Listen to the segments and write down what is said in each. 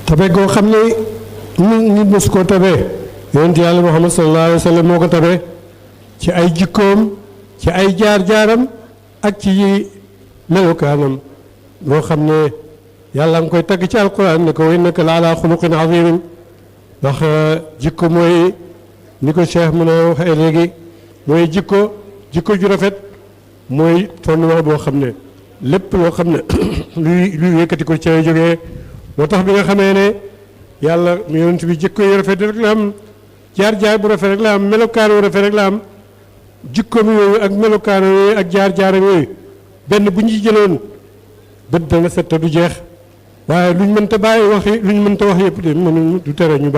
tabe goo xam ne nit mosu koo tabee yonent yàlla Muhammad sallallahu alayhi wa sallam moo ko tabee ci ay jikkoom ci ay jaar-jaaram ak ci melokaanam loo xam ne yàlla nga koy tagg ci alquran ne ko wa innaka la ala xuluqin azimin ndax jikko mooy ni ko Cheikh mën a waxee léegi mooy jikko ju rafet mooy fondement boo xam ne lépp loo xam ne luy yëkkati ko ci jógee moo tax bi nga xamee ne yàlla yonent bi jikko yu rafet rek la am jaar-jaar bu rafet rek la am melokaan bu rafet rek la am jikkoom yooyu ak melokaan yooyu ak jaar-jaaram yooyu benn bu ñu jëloon bët dana set du jeex waaye luñ mënta bàyyi wax luñ mënta wax yëpp de mënu du tere ñu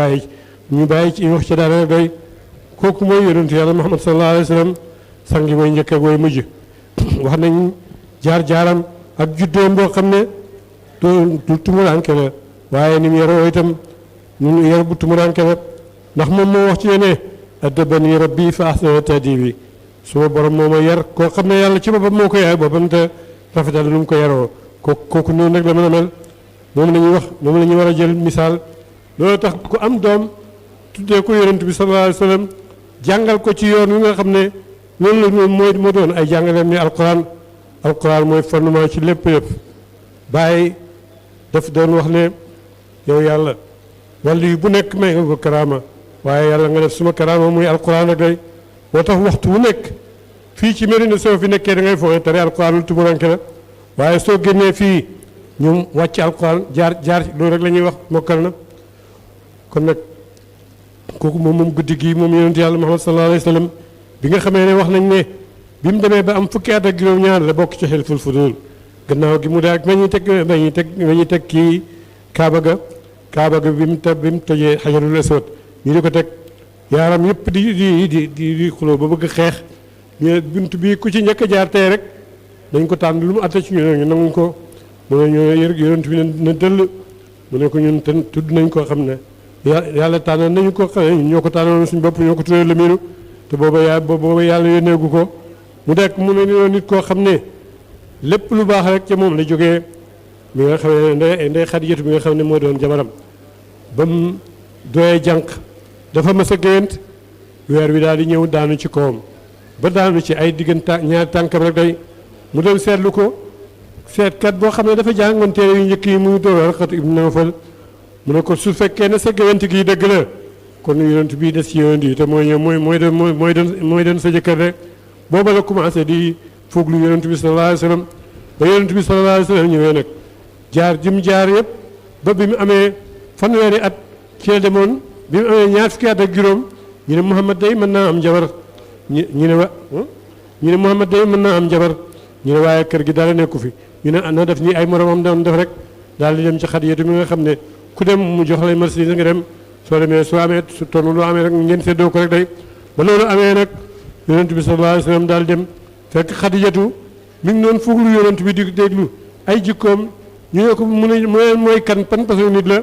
bàyyi ci wax ci dara doy kooku mooy yonent yàlla Muhammad sallallahu alayhi wa sallam sangi mooy njëkk ak mooy mujj wax nañ jaar-jaaram ak juddoom boo xam ne du tumuraanke la waaye ni mu yaroo itam nu yar bu tumuraanke la ndax moom moo wax ci ne addabani rabbi fa ahsana ta'dibi suma borom moo ma yar koo xam ne yàlla ci boppam moo ko yaay boppam te rafetal nu mu ko yaroo kooku noonu nag la mën a mel moom la ñuy wax moom la ñuy war a jël misaal loolu tax ku am doom tuddee ko yonent bi sallallahu alayhi wa sallam jàngal ko ci yoon wi nga xam ne loolu la moo doon ay jàngaleem ni alquran mooy fondement ci lépp yëpp bàyyi daf doon wax ne yow yàlla wàllu yi bu nekk may nga ko karaama waaye yàlla nga def suma karaama muy alquran ak day moo tax waxtu wu nekk fii ci Medina soo fi nekkee da ngay foog tari alquran lu tumuranke la waaye soo génnee fii ñu wàcc alquran jaar loolu rek la ñuy wax mokkal na kon nag kooku moom guddi gii moom yonent yàlla Muhammad sallallahu alayhi wa sallam bi nga xamee ne wax nañ ne bi mu demee ba am fukki at ak juróom-ñaar la bokk ci xilful fudul gannaaw gi mu daal nañuy teg kii Kaaba ga bi mu tojee xajarul aswad ñu di ko teg yaaram yëpp di xuloo ba bëgg xeex ñu bunt bi ku ci njëkk a jaar tey rek dañ ko tànn lu mu atte ci ñu nanguñ ko mu ne ñoo yonent bi na dëll mu ne ko ñun tudd nañ koo xam ne yàlla tànn nañu ko xam ne ñoo ko tànnoon suñu bopp ñoo ko tuddee Lamiinu te booba yàlla yónneegu ko mu dekk mu ne ni nit koo xam ne lépp lu baax rek ca moom la jógee mi nga xam ne ndey Xadijatu bi nga xam ne moo doon jabaram ba mu doyee jànq dafa mas a gént weer wi daal di ñëw daanu ci kawam ba daanu ci ay diggante ñaari tànkam rek day mu dem seetlu ko seetkat boo xam ne dafa jàngoon téere yu njëkk yi muy door Waraqat ibn Nawfal mu ne ko su fekkee ne sa géwént gi dëgg la kon yonent bii des ci yonent yi te mooy doon sa jëkkër rek booba la commencé di fooglu yonent bi sallallahu alayhi wa sallam ba yonent bi sallallahu alayhi wa sallam ñëwee nag jaar yëpp ba bi mu amee fanweeri at ci la demoon bi mu amee ñaar fukki at ak juróom ñu ne Muhammad day mën naa am jabar ñu ne Muhammad day mën naa am jabar ñu ne waaye kër gi dara nekku fi ñu ne na def ñi ay moromam doon def rek daal di dem ci Xadijatu mi nga xam ne ku dem mu jox lay marchandise nga dem soo demee soo amee su tonn loo amee rek ngeen séddoo ko rek day ba loolu amee nag yonent bi sallallahu alayhi wa sallam daal dem fekk Xadijatu mi ngi doon fuglu yonent bi di déglu ay jikkoom ñu ne ko mu ne mooy kan pan façon nit la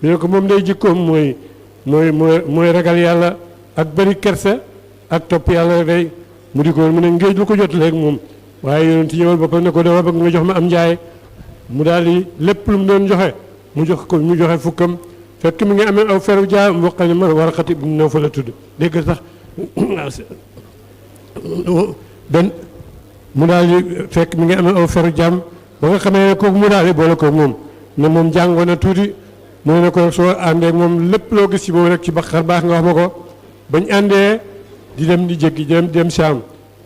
ñu ne ko moom day jikkoom mooy ragal yàlla ak bari kersa ak topp yàlla day mu di ko mu ne ngéej lu ko jot léegi moom waaye yonent ñëwal boppam ne ko dama bëgg nga jox ma am njaay mu daal di lépp lu mu doon joxe mu joxe fukkam fekk mi ngi amee aw feru jaam boo xam ne man Waraqat ibn Nawfal la tudd dégg sax benn mu daal di fekk mi ngi amee aw feru jaam ba nga xamee ne kooku mu daal di boole ko moom ne moom jàngoon na tuuti mu ne ko soo àndee moom lépp loo gis ci moom rek ci baqar baax nga wax ma ko bañ àndee di dem di jéggi dem Saam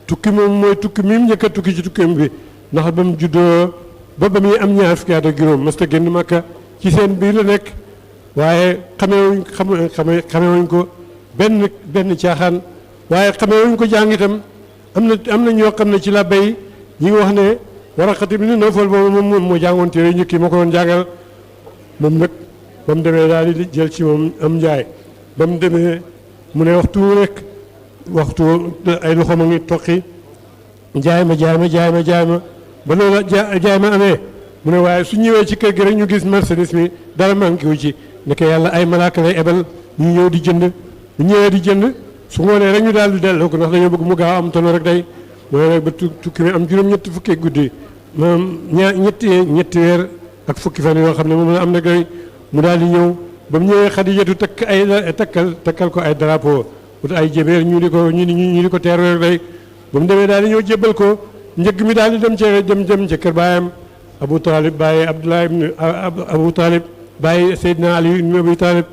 tukki moom mooy tukki mi mu njëkk a tukki ci tukkim bi ndax ba mu juddoo ba muy am ñaar fukki at ak juróom mës ta génn Makka ci seen biir la nekk waaye xamewuñ ko benn caaxaan waaye xamewuñ ko jàng itam am na ñoo xam ne ci la bay ñi ngi wax ne Waraqat ibn Nawfal boobu moom moo jàngoon téere yu njëkk yi moo ko doon jàngal moom nag ba mu demee daal di jël ci moom am njaay ba mu demee mu ne waxtu ay loxo ma ngi toqi jaay ma ba loolu jaay ma amee mu ne waaye su ñëwee ci kër gi rek ñu gis marchandise mi dara manqué wu ci ne ko yàlla ay malaaka lay ebal ñu ñëw di jënd bu ñëwee di jënd su ngoonee rek ñu daal di delloo ko ndax dañoo bëgg mu gaaw am tono rek day mooy rek ba tukki mi am juróom-ñetti fukki guddi maanaam ñetti weer ak fukki fan yoo xam ne moom la am nag day mu daal di ñëw ba mu ñëwee Xadijatu takkal ko ay drapeau ut ay jébéer ñu di ko teeru rek day ba mu demee daal di ñëw jébbal ko njëgg mi daal di dem ca kër baayam Abu Talib bàyyi Abdullah ibn Abu Talib bàyyi Seydina Ali ibn Abi Talib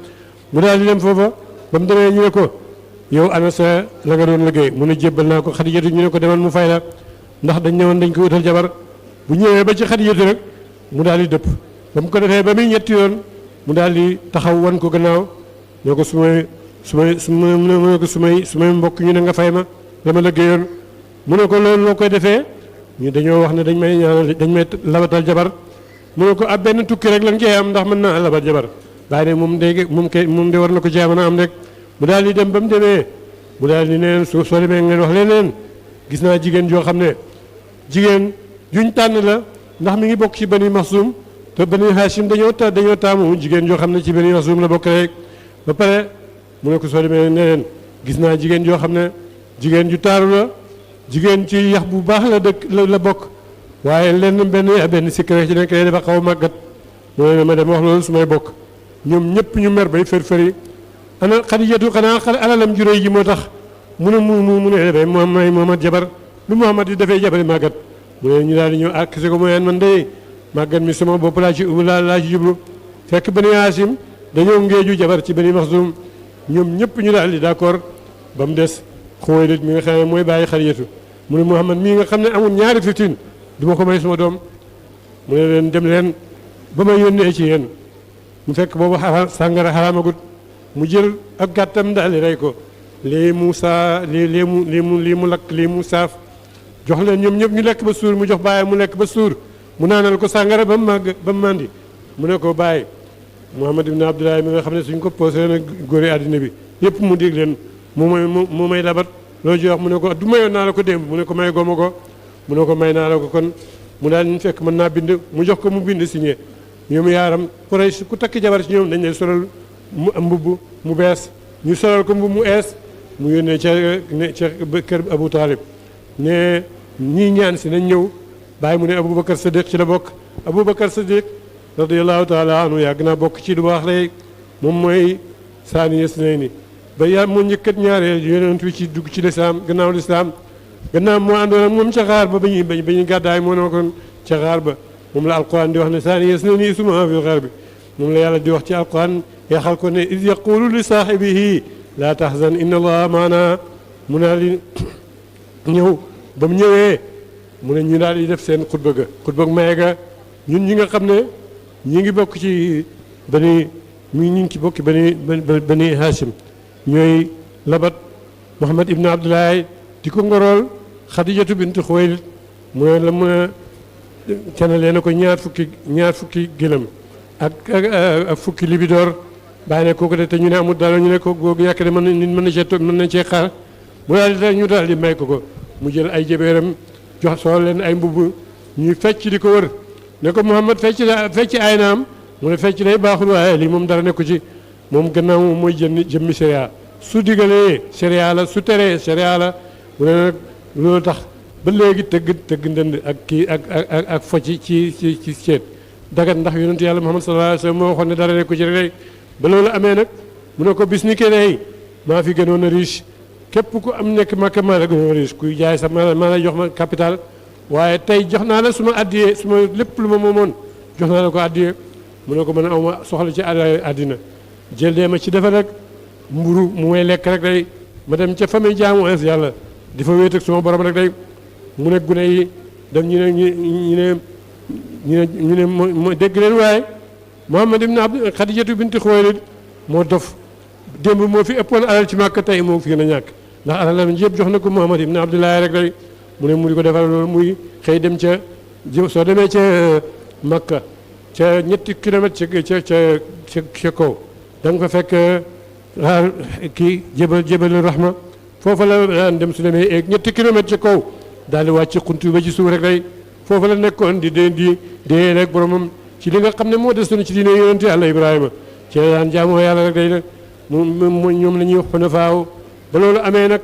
mu daal di dem foofa ba mu demee ñu ne ko yow ana sa la nga doon liggéey mu ne jébbal naa ko Xadijatu ñu ne ko demal mu fay la ndax dañ ne woon dañ ko utal jabar bu ñëwee ba ci Xadijatu rek mu daal di dëpp ba mu ko defee ba muy ñetti yoon mu daal di taxaw wan ko gannaaw ñoo ko su may mbokk ñu ne nga fay ma dama liggéeyoon mu ne ko loolu loo koy defee ñu dañoo wax ne dañ may ñaanal dañ may labatal jabar mu ne ko ab benn tukki rek lan cee am ndax mën naa labat jabar waaye ne moom de war na ko cee mën a am rek mu daal di dem ba mu demee mu daal di neen soo demee ngeen wax leen gis naa jigéen joo xam ne jigéen juñ tànn la ndax mi ngi bokk ci Bani Maxsum te Bani Hashim dañoo taamu jigéen joo xam ne ci Bani Maxsum la bokk rek ba pare mu ne ko soo demee ne leen gis naa jigéen joo xam ne jigéen ju taaru la jigéen ci yax bu baax la bokk waaye lenn benn secret ci nekk dafa xaw a màggat mu ne ma dem wax loolu su may bokk ñoom ñëpp ñu mer bay fër-fëri ana Xadijatu xanaa alalam ju réy ji moo tax mu ne day Muhammad jabar lu Muhammad di dafay jabari màggat mu ne ñu daal di ñëw akkase ko mooy man day màggat mi sama bopp laa ci jublu fekk Bani Hashim dañoo ngeeju jabar ci Bani Maxsum ñoom ñëpp ñu daal di d'accord ba mu des Xuwaylid mi nga xam ne mooy bàyyi Xadijatu mu ne Muhammad mii nga xam ne amul ñaari fitin du ma ko may suma doom mu ne leen dem leen ba ma yónnee ci yéen mu fekk boobu sàngara xaraamagut mu jël ak gàttam daal di rey ko lii mu lakk lii mu saaf jox leen ñoom ñëpp ñu lekk ba suur mu jox bàyyi mu lekk ba suur mu naanal ko sàngara ba mu màndi mu ne ko bàyyi Muhammad ibn Abdullahi mi nga xam ne suñ ko posé na góori àddina bi yëpp mu dig leen mu may labat loolu ji wax mu ne ko du mayoon naa la ko démb mu ne ko may goma ko mu ne ko may naa la ko kon mu daal ñu fekk mën naa bind mu jox ko mu bind signé ñoom yaaram Quraysh ku takk jabar ci ñoom dañ lay solal mu mbubb mu bees ñu solal ko mbubb mu ees mu yónnee ca kër Abu Talib ne ñii ñaan si nañ ñëw bàyyi mu ne Aboubacar Sadiq ci la bokk Aboubacar Sadiq radiyallahu taala anhu yàgg naa bokk ci lu baax rek moom mooy saani yasnayni ba moo njëkkat ñaareel yonent wi ci dugg ci lislaam gannaaw moo àndoon ak moom ca xaar ba ba ñuy gàddaay moo nekkoon ca xaar ba moom la alquran di wax ne saani yasnayni suma fi xaar bi moom la yàlla di wax ci alquran yaxal ko ne id yaqulu li saaxibihi laa tahzan inna allaha maana mu naa li ñëw ba mu ñëwee mu ne ñu daal di def seen xutba maye ga ñun ñi nga xam ne ñi ngi bokk ci ñu ngi ci bokki bani Hashim ñooy labat Muhammad ibn Abdullahi di ko ngorool Xadijatu bint Xuwaylid mu ne la mu ne canalee na ko ñaar fukki gëlëm ak fukki libidoor bàyyi ne kooku de te ñu ne amul dara ñu ne ko googu yàkk de mën na cee xaar mu daal di may ko mu jël ay jëbeeram jox soo leen ay mbubb ñuy fecc di ko wër ne ko Muhammad fecc ay naam mu ne fecc day baaxul waaye lii moom dara nekku ci moom gannaaw moom mooy jëmmi sharia su digalee sharia la su teree sharia la mu ne nag loolu tax ba léegi tëgg ndënd ak kii ak focc ci ceet dagat ndax yonent yàlla Muhammad sallallahu alayhi wa sallam moo waxoon ne dara nekku ci rek ba loolu amee nag mu ne ko bis ni ke maa fi gënoon a riche képp ku am nekk Makka maa la gënoon a riche kuy jaay sax maa lay jox ma capital waaye tey jox naa la suma addiyee suma lépp lu ma moomoon jox naa la ko addiyee mu ne ko mën a aw ma soxla ci àddina jël dee ma ci defar rek mburu mu may lekk rek day ma dem ca famille jaamu as yàlla di fa wéet ak suma borom rek day mu ne gune yi dem ñu ne dégg leen waaye Muhammad ibn Xadijatu binti Xuwaylid moo dof démb moo fi ëppoon alal ci Màkka tey moo fi gën a ñàkk ndax alalam yëpp jox na ko Muhammad ibn Abdullahi rek day mu ne mu di ko defal loolu muy xëy dem ca soo demee ca Makka ca ñetti kilomètre ca kaw da nga fa fekk kii jébal rahma foofa la daan dem su demee eeg ñetti kilomètre ca kaw daal di wàcc xuntu ba ci suuf rek day foofa la nekkoon di dee rek boromam ci li nga xam ne moo desoon ci diine yonente Yàlla Ibrahima ci daan jaamoo yàlla rek day nag mu ñoom la ñuy wax xunafaaw ba loolu amee nag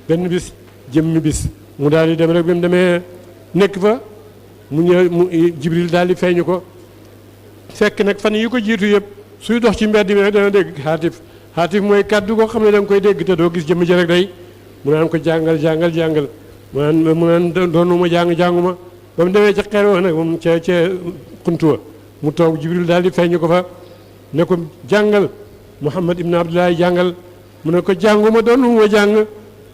benn bis jëmmi bis mu daal di dem rek bi mu demee nekk fa mu ñëw Jibril daal di feeñu ko fekk nag fan yi ko jiitu yëpp suy dox ci mbedd mi rek dana dégg xaatif mooy kàddu koo xam ne da nga koy dégg te doo gis jëmm ji rek day mu naan ko jàngal mu naan doonu ma jànguma ba mu demee ca xeer wa nag moom ca xuntuwa mu toog Jibril daal di feeñu ko fa ne ko jàngal Muhammad ibn Abdullahi jàngal mu ne ko jànguma doonu ma jàng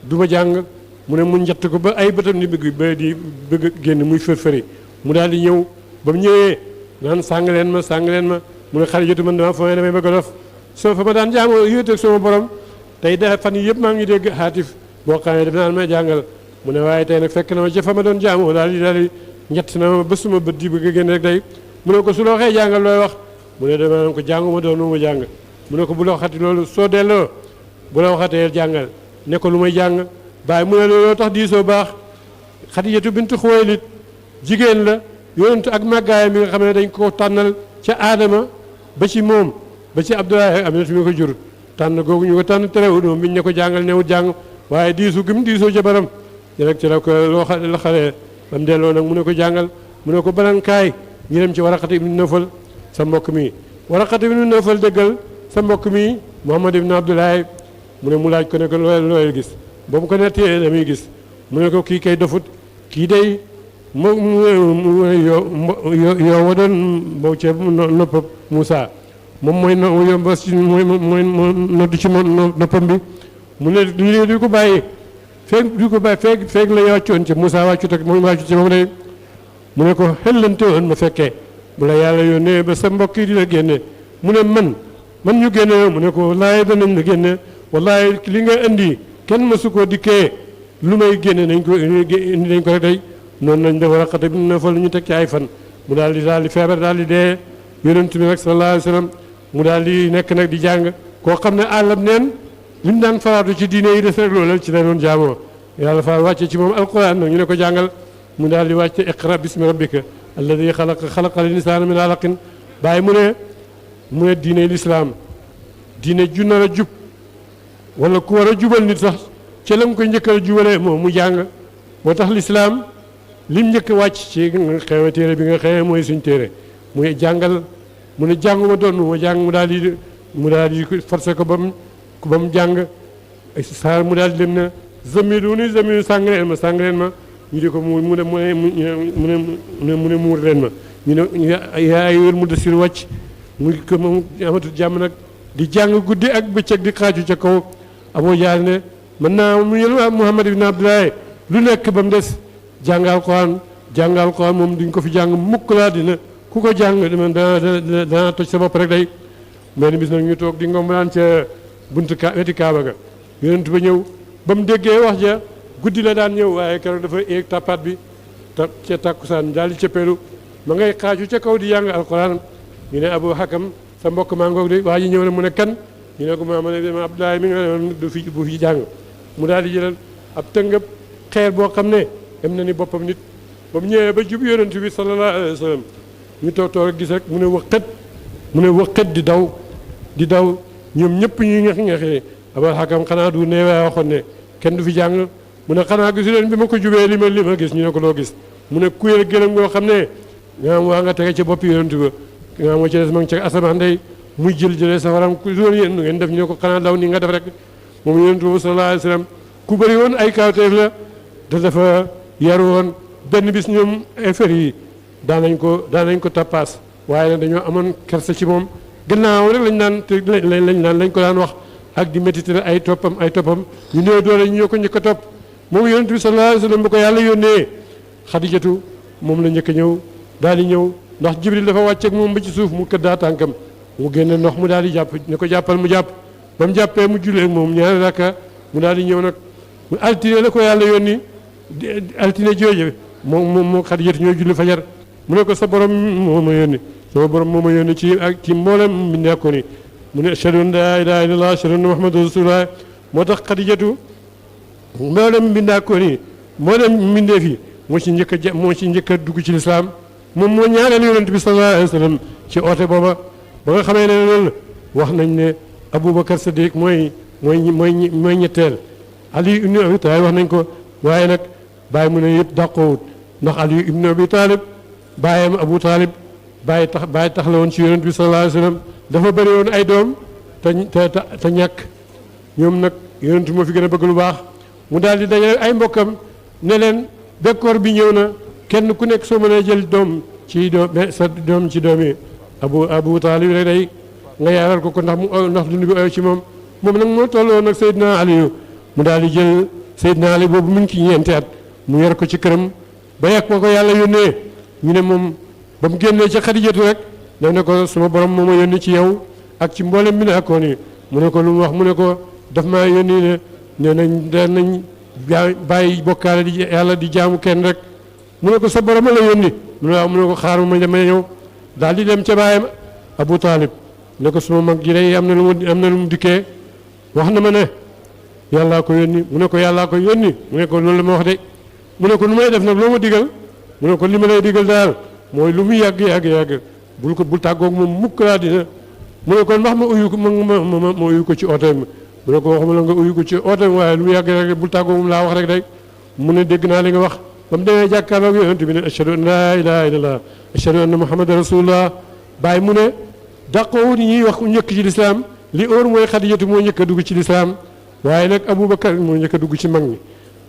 du ma jàng mu ne mu njett ko ba ay bëtam di bëgg génn muy fër-fëri mu daal di ñëw ba mu ñëwee naan sàng leen ma mu ne Xadijatu man dama fa may damay bëgg a dof soo fa ma daan jaamoo yéeteeg sama borom tey da fan yi yëpp maa ngi dégg xaatif boo xam ne daf naan may jàngal mu ne waaye tey nag fekk na ma ca fa ma doon jaamoo daal di njett na ma ba suma bët di bëgg a génn rek day mu ne ko su la waxee jàngal looy wax mu ne dama naan ko jànguma doonu ma jàng mu ne ko bu la waxati loolu soo delloo bu la waxatee jàngal ne ko lu may jàng bàyyi mu ne looloo tax diisoo baax Xadijatu bintu Xuwaylid jigéen la yonent ak màggaayam mi nga xam ne dañ ko tànnal ca aadama ba ci moom ba ci Abdoulaye Aminata mi ko jur tànn googu ñu ko tànn terewul moom biñ ne ko jàngal newut jàng waaye diisu gi mu diisoo jabaram rek ci la ko loo la xalee ba mu delloo nag mu ne ko jàngal mu ne ko banankaay ñu dem ci Waraqata ibnu Nawfal sa mbokk mi Waraqata ibnu Nawfal dëggal sa mbokk mi Muhammad ibnu Abdoulaye mu ne mu laaj ko ne ko looy gis ba mu ko nettee la muy gis mu ne ko kii kay dofut kii day yow wa doon mbow ceeb noppam Moussa moom mooy mooy noddu ci noppam bi mu ne du ko bàyyi feeg la wàccoon ci Moussa wàccut ak moom wàccut ci moom day mu ne ko xellante woon ma fekkee bu la yàlla yónnee ba sa mbokk yi di la génne mu ne man ñu génne mu ne ko wallaahi danañ la génne wallaahi li nga indi kenn mësu koo dikkee lu may génne nañ ko indi nañ ko rek day noonu lañ def Waraqata ibn Nawfal ñu teg ci ay fan mu daal di feebar daal di dee yonent bi nag sallallahu alayhi wa sallam mu daal di nekk nag di jàng koo xam ne àllam neen li mu daan faraatu ci diine yi des rek loolu ci la doon jaamoo yàlla fa wàcce ci moom alquran nag ñu ne ko jàngal mu daal di wàcce iqra bismi rabbika alladi xalaqal insaana min alaqin bàyyi mu ne diine lislaam diine ju nar a jub wala ku war a jubal nit sax ca la mu koy njëkkal a jubalee moom mu jàng moo tax lislaam lim njëkk wàcc ci xewe téere bi nga xewee mooy suñ téere muy jàngal mu ne jànguma doon ma jàng mu daal di forcé ko ba mu jàng saar mu daal di dem na zamilu sàng leen ma ñu di ko mu ne muur leen ma ñu ne yaa ay wér mu desir wàcc mu ko moom amatul jàmm nag di jàng guddi ak bëccëg di xaaju ca kaw Abu Jahl ne mën naa mu yël Muhammad ibn Abdullahi lu nekk ba mu des jàngal Alxuraan moom duñ ko fi jàng mukk laa dina ku ko jàng dana toj sa bopp rek day benn bis nag ñu toog di ngombalaan ca buntu weti Kaaba ga yonent ba ñëw ba mu déggee wax ja guddi la daan ñëw waaye keroog dafa éeg tappaat bi ca tàkkusaan daal di cëppeelu ma ngay xaaju ca kaw di jàng Alxuraan ñu ne Abu Hakam sa mbokk maa ngoog de waa ji ñëw na mu ne kan ñu ne ko Muhammad ibn Abdullahi mi nga ne du fi jàng mu daal di jëlal ab tëngëb xeer boo xam ne am na ni boppam nit ba mu ñëwee ba jub yonent bi sallallahu alayhi wa sallam ñu toog gis rek mu ne wëqët di daw ñoom ñëpp ñuy ñaxee Abu Hakam xanaa du ne waa waxoon ne kenn du fi jàng mu ne xanaa gisu leen bi ma ko jubee li ma gis ñu ne ko loo gis mu ne kuyel gëlëm ngoo xam ne nga am waa nga tege ci bopp yonent ba nga am ci des ma ngi ca asamaan day muy jëlee safaram ku doon yéen ngeen def ñu ne ko xanaa daw ni nga def rek moom yonent boobu sallallahu alayhi wa sallam ku bëri woon ay kawteef la te dafa yaru woon benn bis ñoom affaire yi daanañ ko tappaas waaye nag dañoo amoon kersa ci moom gannaaw rek lañ ko daan wax ak di métitale ay toppam ñu néew doole ñu ñoo ko njëkk a topp moom yonent bi sallallahu alayhi wa sallam bu ko yàlla yónnee Xadijatu moom la njëkk a ñëw daal di ñëw ndax Jibril dafa wàcceeg moom ba ci suuf mu këddaa tànkam mu génne ndox mu daal di jàpp ne ko jàppal mu jàpp ba mu jàppee mu jullee moom ñaari rakka mu daal di ñëw nag mu altine la ko yàlla yónni altine jooje moom Xadijatu ñoo julli fajar mu ne ko sa borom moo ma yónni sama borom moo ma yónni ci mboolem mi nekkoon ni mu ne ashhadu an laa ilaaha illallaah ashhadu anna muhammadan rasuulullaah moo tax Xadijatu mboolem mbindaakoon yi mboolem mbindeef yi moo ci njëkk a dugg ci lislaam moom moo ñaareel yonent bi sallallaahu alayhi wa sallam ci oote booba ba nga xamee ne loolu wax nañ ne Aboubacar Sadiq mooy ñetteel Ali ibn Abi Talib wax nañ ko waaye nag bàyyi mu ne yëpp dàqoowut ndax Ali ibn Abi Talib bàyyam Abu Talib bàyyi tax la woon ci yonent bi sallallahu alayhi wa sallam dafa bëri woon ay doom te ñàkk ñoom nag yonent moo fi gën a bëgg lu baax mu daal di dajale ay mbokkam ne leen bekkoor bi ñëw na kenn ku nekk soo mënee jël doom ci sa doom ci doom yi Abu Taalib rek day nga yaaral ko ndax dund bi oyo ci moom nag moo tolloon nag Seydina Aliyu mu daal di jël Seydina Ali boobu mu ngi ci ñeenti at mu yor ko ci këram ba yàgg ko yàlla yónnee ñu ne moom ba mu génnee ci Xadijatu rek daf ne ko suma borom moo ma yónni ci yow ak ci mboolem bi ne akkoon yi mu ne ko lu mu wax mu ne ko daf maa yónni ne nañ bàyyi bokkaale di yàlla di jaamu kenn rek mu ne ko sa borom la yónni mu ne waaw mu ne ko xaar ma damay ñëw daal di dem ca baayam Abu Taalib ne ko suma mag ji day am na lu mu dikkee wax na ma ne yàllaa ko yónni mu ne ko yàllaa ko yónni mu ne ko loolu la ma wax de mu ne ko lu may def nag loo ma digal mu ne ko li ma lay digal daal mooy lu mu yàgg bul tàggoog moom mukk laa dina mu ne ko ndax ma uyu ko ma uyu ko ci ooteem mu ne ko waxuma la nga uyu ko ci ooteem waaye lu mu yàgg bul tàggoog moom laa wax rek day mu ne dégg naa li nga wax ba mu demee jàkkaarloog yonent bi ne ashhadu an laa ilaaha illallah ashhadu anna muhammadan rasulullah bàyyi mu ne dàqoowut ñuy wax njëkk ci lislaam li óor mooy Xadijatu moo njëkk a dugg ci lislaam waaye nag Aboubacar moo njëkk a dugg ci mag ñi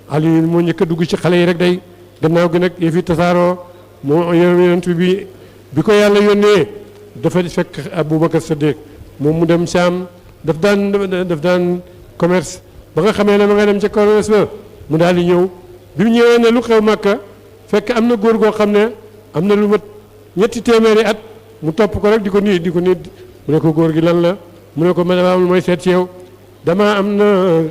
Ali moo njëkk a dugg ci xale yi rek day gannaaw gi nag yëfi tasaaroo moo yonent bi ko yàlla yónnee dafa fekk Aboubacar Saddiq moom mu dem Saam daf daan commerce ba nga xamee ne ma nga dem ca commerce ba mu daal di ñëw bi mu ñëwee ne lu xew Màkka fekk am na góor goo xam ne am na lu mat ñetti téeméeri at mu topp ko rek di ko nit mu ne ko góor gi lan la mu ne ko ma dama am lu may seet ci yow dama am na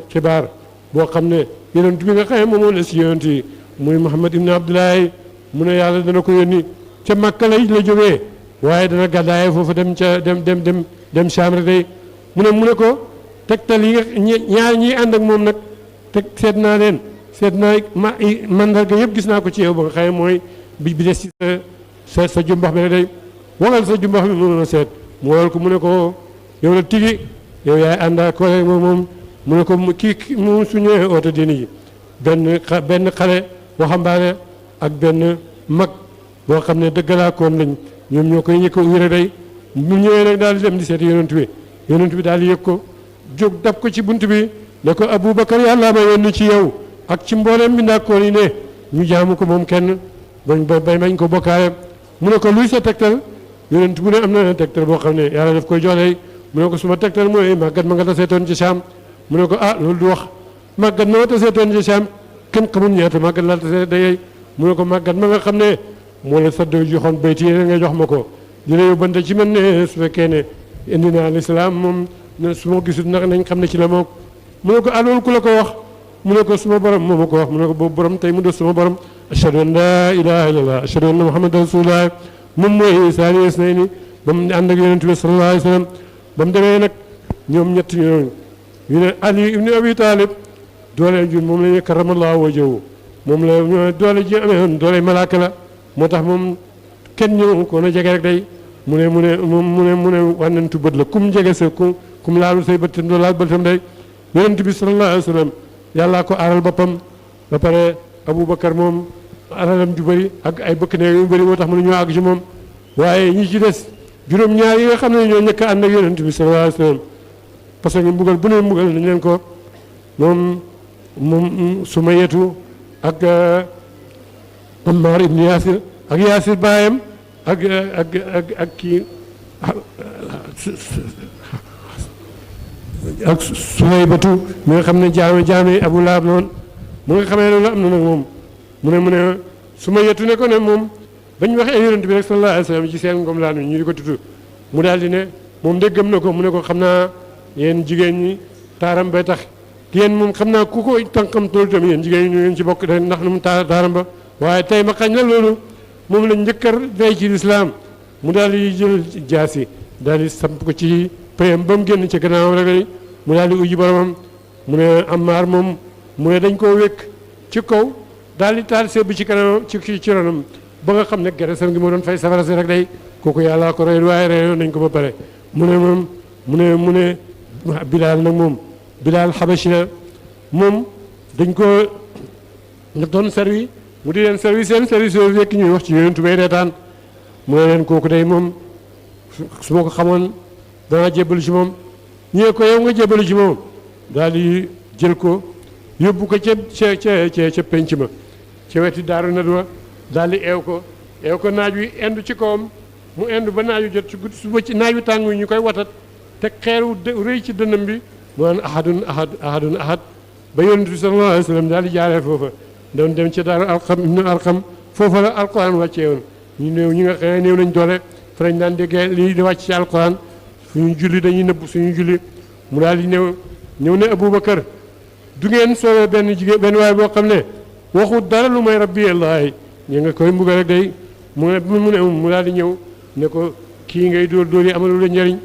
xibaar boo xam ne yonent bi nga xam ne moom la si yonent yi muy Muhammad ibn Abdullahi mu ne yàlla dana ko yónni ca Makka la jógee waaye dana gàddaaye foofu dem Saam rek day mu ne ko tegtal yi nga ñaar ñiy ànd ak moom nag seet naa mandarga yëpp gis naa ko ci yow ba nga xam ne mooy bi des ci sa jumbax bi rek day wagal sa jumbax bi mënoon a seet mu waral ko mu ne ko yow la tigi yow yaay ànd ak ko moom mu ne ko kii mu su ñëwee oote diini ji benn xale waxambaane ak benn mag boo xam ne dëggalaakoon lañ ñoom ñoo koy ñëkk a uy rek day mu ñëwee nag daal di dem di seeti yonent bi daal di yëg ko jóg dab ko ci bunt bi ne ko Aboubacar yàlla ma yónni ci yow ak ci mbooleem bi ndaakoon yi ne ñu jaamu ko moom kenn bañ ko bokkaale mu ne ko luy sa tegtal yonent bu ne am na tegtal boo xam ne yàlla daf koy joxe mu ne ko suma tegtal mooy màggat ma nga taseetoon ci Saam mu ne ko loolu du wax màggat ma nga taseetoon ci Saam kenn xamul ñaata màggat la tasee dayey mu ne ko màggat ma nga xam ne moo la sadd joxoon bayti yi nga jox ma ko dina yóbbante ci man ne su fekkee ne indi naa lislaam moom su ma gisul nag nañ xam ne ci la moom mu ne ko loolu ku la ko wax mu ne ko suma borom moo ma ko wax mu ne ko boobu borom tey mu def suma borom ashhadu an laa ilaha illallah ashhadu anna muhammadan rasulullah moom mooy saani isnayni ba mu ànd ak yonent bi sallallahu alayhi wa sallam ba mu demee nag ñoom ñett ñooñu ñu ne Ali ibn Abi Talib doole jun moom la ñu karamallahu wajhahu moom la ñoo doole ji amee woon doole malaaka la moo tax moom kenn ñëw ko na jege rek day mu ne wànnentu bët la kum jege sa kum laalu say bët doo laal bëtam day yonent bi sallallahu alayhi wa sallam yàllaa ko aaral boppam ba pare Aboubacar moom alalam ju bëri ak ay bëkk ne yu bëri moo tax mënu ñoo àgg ci moom waaye ñi ci des juróom-ñaar yi nga xam ne ñoo ñëkk a ànd ak yonent bi sallallahu alayhi wa sallam parce que mbugal bu ne mbugal nañ leen ko moom Sumayyatu ak Ammar ibn Yaasir ak Yaasir baayam ak kii ak Suhaybatu mi nga xam ne jaame Abu Lahab noonu mu nga xamee loolu am na nag moom mu ne Sumayyatu ne ko ne moom bañ waxee yonent bi rek sallallahu alayhi wa sallam ci seen ngom laan ñu di ko tudd mu daal di ne moom de gëm na ko mu ne ko xam naa yéen jigéen ñi taaram bay tax yéen moom xam naa ku ko tànkam toolu tamit yéen jigéen ñi ñu ngeen ci bokk de ndax nu mu taaram ba waaye tey ma xañ la loolu moom la njëkkar day ci lislaam mu daal di jël jaasi daal di samp ko ci payam ba mu génn ci gannaawam rek mu daal di uji boromam mu ne Ammaar moom mu ne dañ koo wékk ci kaw daal di taal seeb ci kanamam ci ronam ba nga xam ne geresam ngi moo doon fay safara si rek day kooku yàllaa ko rey waaye reyoon nañ ko ba pare mu ne Bilaal nag moom Bilaal Xabashi la moom dañ ko doon servi mu di leen servi seen service yooyu fekk ñuy wax ci yonent bay reetaan mu ne leen kooku day moom su ma ko xamoon danaa jébbalu ci moom ñu ne ko yow nga jébbalu ci moom daal di jël ko yóbbu ko ca penc ma ca weti daaru nadwa daal di eew ko naaj wi indu ci kawam mu indu ba naaj wi jot ci guddi suba ci naaj wi tàng wi ñu koy watat te xeeru rëy ci dënnam bi mu naan ahadun ahad ba yonent bi sallallahu alayhi wa sallam daal di jaaree foofa doon dem ca daaru Arqam foofa la alquran wàccee woon ñu néew ñi nga xam ne néew nañ doole fa lañ daan déggee lii di wàcc ci alquran suñu julli dañuy nëbb suñu julli mu daal di ñëw ne Aboubacar du ngeen soobee benn jigéen benn waay boo xam ne waxut dara lu may rabbi allah ñu nga koy mbugal rek day mu daal di ñëw ne ko kii ngay dóor yi amalu la njëriñ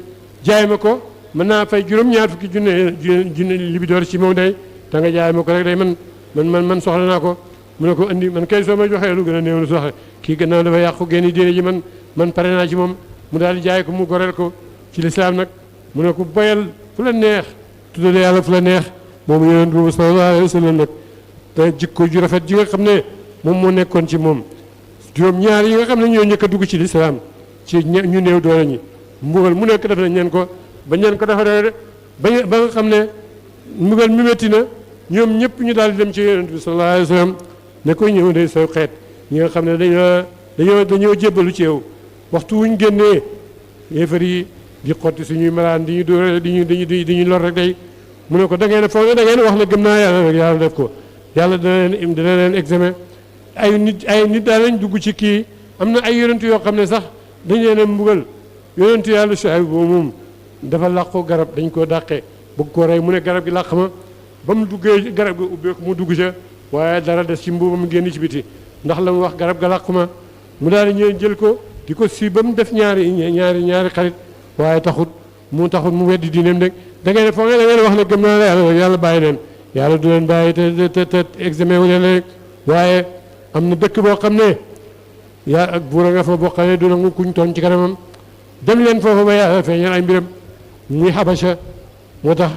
jaay ma ko mën naa fay juróom-ñaar fukki junne li bi door ci moom day te nga jaay ma ko rek day man soxla naa ko mu ne ko andi man kay soo ma joxee lu gën a néew lu soxla kii gannaaw dafa yàqu génn diine ji man pare naa ci moom mu daal di jaay ko mu goreel ko ci lislaam nag mu ne ko boyal fu la neex tuddale yàlla fu la neex moom yonent bi sallallahu alayhi wa sallam nag te jikko ju rafet ji nga xam ne moom moo nekkoon ci moom juróom-ñaar yi nga xam ne ñoo njëkk a dugg ci lislaam ci ñu néew doole ñi mbugal mu nekk def nañ leen ko ba ñeen ko defaree ba nga xam ne mbugal mi métti na ñoom ñëpp ñu daal di dem ci yonent bi sallallahu alayhi wa sallam ne ko ñëw de sa xeet ñi nga xam ne dañoo jébbalu ci yow waxtu wuñ génnee yéefar yi di xotti suñuy malaan di ñu dóor di ñu lor rek day mu ne ko da ngeen foog ne da ngeen wax ne gëm naa yàlla rek yàlla def ko yàlla dana leen examen ay nit daal lañ dugg ci kii am na ay yonent yoo xam ne sax dañ leen a mbugal yonentu yàlla Shuayb boobu moom dafa làqu garab dañ koo dàqee bëgg koo rey mu ne garab gi làq ma ba mu duggee garab gi ubbeeku mu dugg ca waaye dara des ci mbuubam génn ci biti ndax la mu wax garab ga làqu ma mu daal di ñëw jël ko di ko si ba mu def ñaari xarit waaye taxut mu weddi diineem rek da ngeen foog ne da ngeen wax ne gëm naa la yàlla bàyyi leen yàlla du leen bàyyi te examen wu leen rek waaye am na dëkk boo xam ne ak buur a nga fa boo xam ne du nangu kuñ tooñ ci kanamam dem leen foofa ba yàlla feeñal ay mbiram muy Habasha moo tax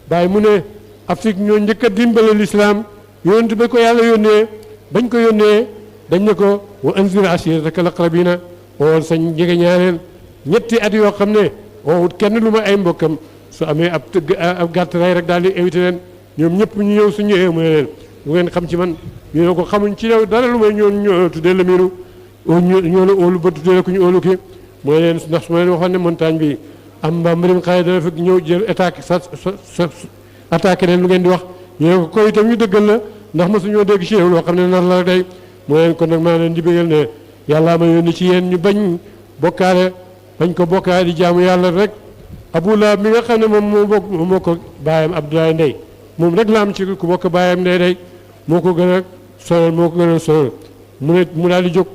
bàyyi mu ne Afrique ñoo njëkk a dimbale l'islam yonent ba ko yàlla yónnee bañ ko yónnee dañ ne ko wa anzir ashiratakal aqrabina wool sañ jege ñaareel ñetti at yoo xam ne woowut kenn lu ma ay mbokkam su amee ab gàtt ray rek daal di invité leen ñoom ñëpp ñu ñëw su ñëwee mu ne leen lu ngeen xam ci man ñu ne ko xamuñ ci yow dara lu may ñoo tuddee la miiru ñoo la óolu ba tuddee la ku ñu óolu ki mooy leen ndax su ma leen waxoon ne montagne bi am mbaa mbirim xaye dana fekk ñëw jël attaqué leen lu ngeen di wax ñu ne ko koy itam ñu dëggal la ndax mosuñoo dégg ci yow loo xam ne nar la rek day mooy leen kon nag maa leen di bégal ne yàllaa ma yónni ci yéen ñu bañ bokkaale bañ ko bokkaale di jaamu yàlla rek Abu Lahab mi nga xam ne moom moo ko baayam Abdoulaye Ndey moom rek la am ci ku bokk baayam Ndey day moo ko gën a sonal mu daal di jóg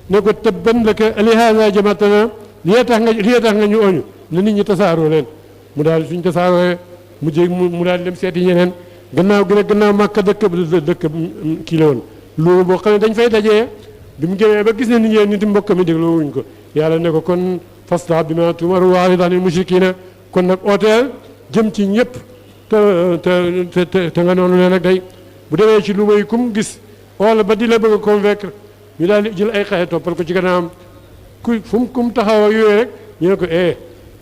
ne ko tabban laka lihaza jamaatana li tax nga ñu oñu na nit ñi tasaaroo leen mu daal suñ tasaaroo mu daal di dem seeti ñeneen gannaaw Màkka dëkk kii la woon loolu boo xam ne dañ fay dajee bi mu génnee ba gis ne nit ñi nit mbokk mi dégloo wuñ ko yàlla ne ko kon fasda bimaa tu'mar wa'rid anil mushrikiina kon nag ooteel jëm ci ñëpp te nga noonu leen ak day bu demee ci lu may kum gis wala ba di la bëgg a convaincre ñu daal di jël ay xaye toppal ko ci gannaawam kum taxaw ak yooyu rek ñu ne ko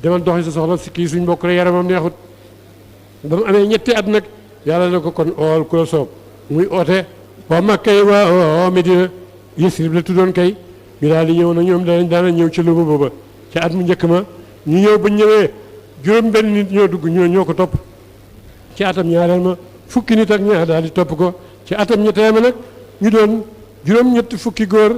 demal doxi sa soxla si kii suñ mbokk la yaramam neexut ba mu amee ñetti at nag yàlla ne ko kon ool ku la soob muy oote waa Makka yi waa Medina Yasrib la tuddoon kay ñu daal di ñëw na ñoom daana ñëw ci luba booba ci at mu njëkk ma ñu ñëw ba ñëwee juróom benn nit ñoo dugg ñoo ko topp ci atam ñaareel ma fukki nit ak ñaar daal di topp ko ci atam ñetteel ma nag ñu doon juróom-ñetti fukki góor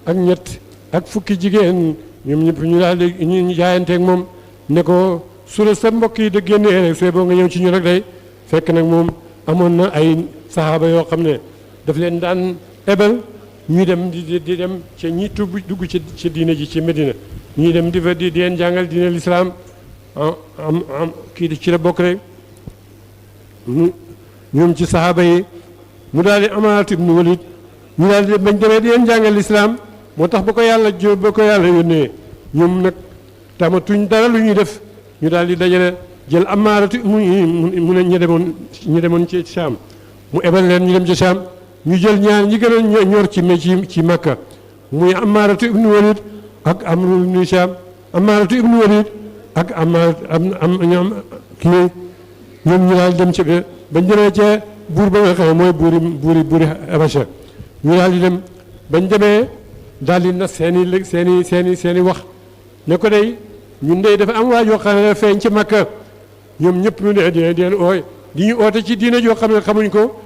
ak ñett ak fukki jigéen ñoom ñëpp ñu daal di ñu jaayanteeg moom ne ko su la sa mbokk yi da génnee rek sooy boo nga ñëw ci ñu rek day fekk nag moom amoon na ay saxaaba yoo xam ne daf leen daan ebal ñuy dem di dem ci ñi dugg ci diine ji ci Medina ñuy dem di leen jàngal diine lislaam kii ci la bokk rek ñoom ci saxaaba yi mu daal di Amarat ibn Walid ñu daal di bañ demee di leen jàngal lislaam moo tax ba ko yàlla yónnee ñoom nag tamatuñ dara lu ñuy def ñu daal di dajale jël Amarat mu ne ñu demoon ci Saam mu ebal leen ñu dem ci Saam ñu jël ñaar ñi gën a ñor ci Makka muy Amarat ibn Walid ak Amru ibnu Hisham Amaaratu ibnu Walid ak am ñoom kii ñoom ñu daal dem ci bañ demee ca buur ba nga xam ne mooy buuri Habasha ñu daal di dem bañ demee daal di nas seeni wax ne ko day ñun dey dafa am waa joo xam ne feeñ ci Makka ñoom ñëpp ñu ne deen ooy di ñu oote ci diina joo xam ne xamuñ ko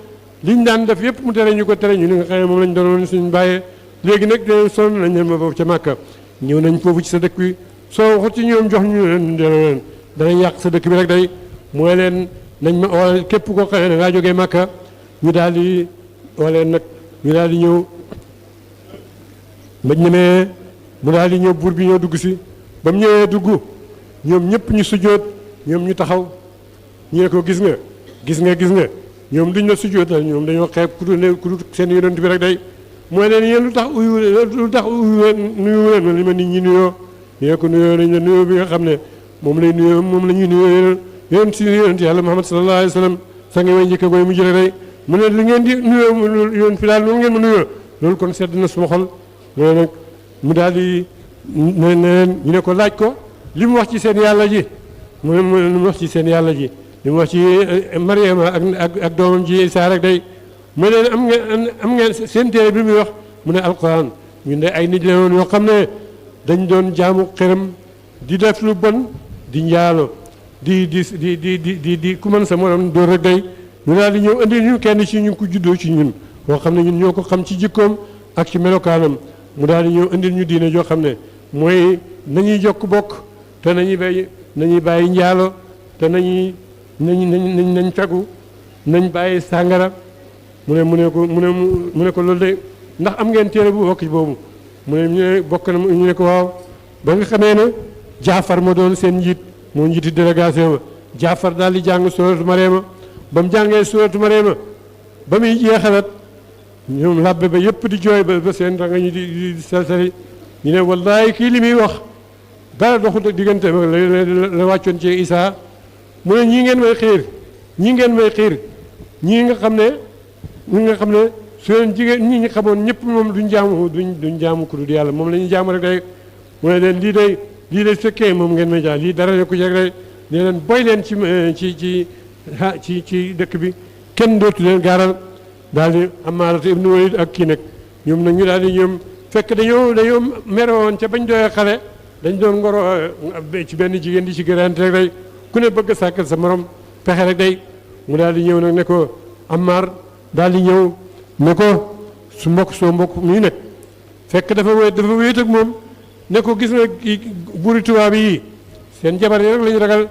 liñ daan def yëpp mu tere ñu ko tere ñu li nga xam ne moom lañ doon suñu bàyyee léegi nag de sonn nañ leen ma foofu ca Makka ñëw nañ foofu ci sa dëkk bi soo waxut ci ñoom jox ñu leen delloo leen danañ yàq sa dëkk bi rek day mooy leen nañ ma oo képp koo xam ne da ngaa jógee Makka ñu daal di oo leen nag ñu daal di ñëw bañ ñemee mu daal di ñëw buur bi ñëw dugg si ba mu ñëwee dugg ñoom ñëpp ñu sujjóot ñoom ñu taxaw ñu ne ko gis nga ñoom duñ la sujjóotal ñoom dañoo xeeb ku dul seen yonent bi rek day mooy leen yéen lu tax nuyu leen li ma nit ñi nuyoo ñu ne ko nuyoo nañ la nuyoo bi nga xam ne moom la ñuy nuyoo yonent yàlla Muhammad sallallahu alayhi wa sallam sa nga way njëkk a goy mu jële day mu ne li ngeen di nuyoo yoon fi daal loolu ngeen ma nuyoo loolu kon sedd na suma xol mu ne nag mu daal di ne leen ñu ne ko laaj ko li mu wax ci seen yàlla ji mu wax ci seen yàlla ji li mu wax ci Mariama ak doomam ji Isaa rek day mu ne leen am ngeen seen téere bi muy wax mu ne alquran ñun de ay nit la woon yoo xam ne dañ doon jaamu xëram di def lu bon di njaalo di ku mën sa morom dóor rek day ñu daal di ñëw indi ñu kenn ci ñu ko juddoo ci ñun boo xam ne ñun ñoo ko xam ci jikkoom ak ci melokaanam mu daal di ñëw indil ñu diine joo xam ne mooy nañuy jokk bokk te nañuy bàyyi njaalo te nañ fegu nañ bàyyi sàngara mu ne ko loolu de ndax am ngeen téere bu bokk ci boobu mu ne ñu ne bokk na ñu ne ko waaw ba nga xamee ne Jaafar ma doon seen njiit moo njiiti délégation ba Jaafar daal di jàng suuratu Mariama ba mu jàngee suuratu Mariama ba muy jeexalat ñoom labbe ba yëpp di jooy ba seen ranga ñu di salsali ñu ne wallahi kii li muy wax dara doxut diggante la wàccoon ci Isaa mu ne ñii ngeen may xiir ñii nga xam ne su leen jigéen ñi ñu xamoon ñëpp moom duñ jaamu ku dul yàlla moom la ñuy jaamu rek day mu ne leen lii day fekkee moom ngeen may jaam lii dara nekku ci rek day ne leen boy leen ci dëkk bi kenn dootu leen gaaral daal di Amaaratu ibnu Walid ak kii nag ñoom nag ñu daal di ñoom fekk dañoo meroon ca bañ doyee xale dañ doon ngoro ci benn jigéen di ci gërante rek day ku ne bëgg sàkkal sa morom pexe rek day mu daal di ñëw nag ne ko Ammaar daal di ñëw ne ko soo mbokk mii nag fekk dafa wéet ak moom ne ko gis nga buuri tubaab yi seen jabar yi rek lañu ragal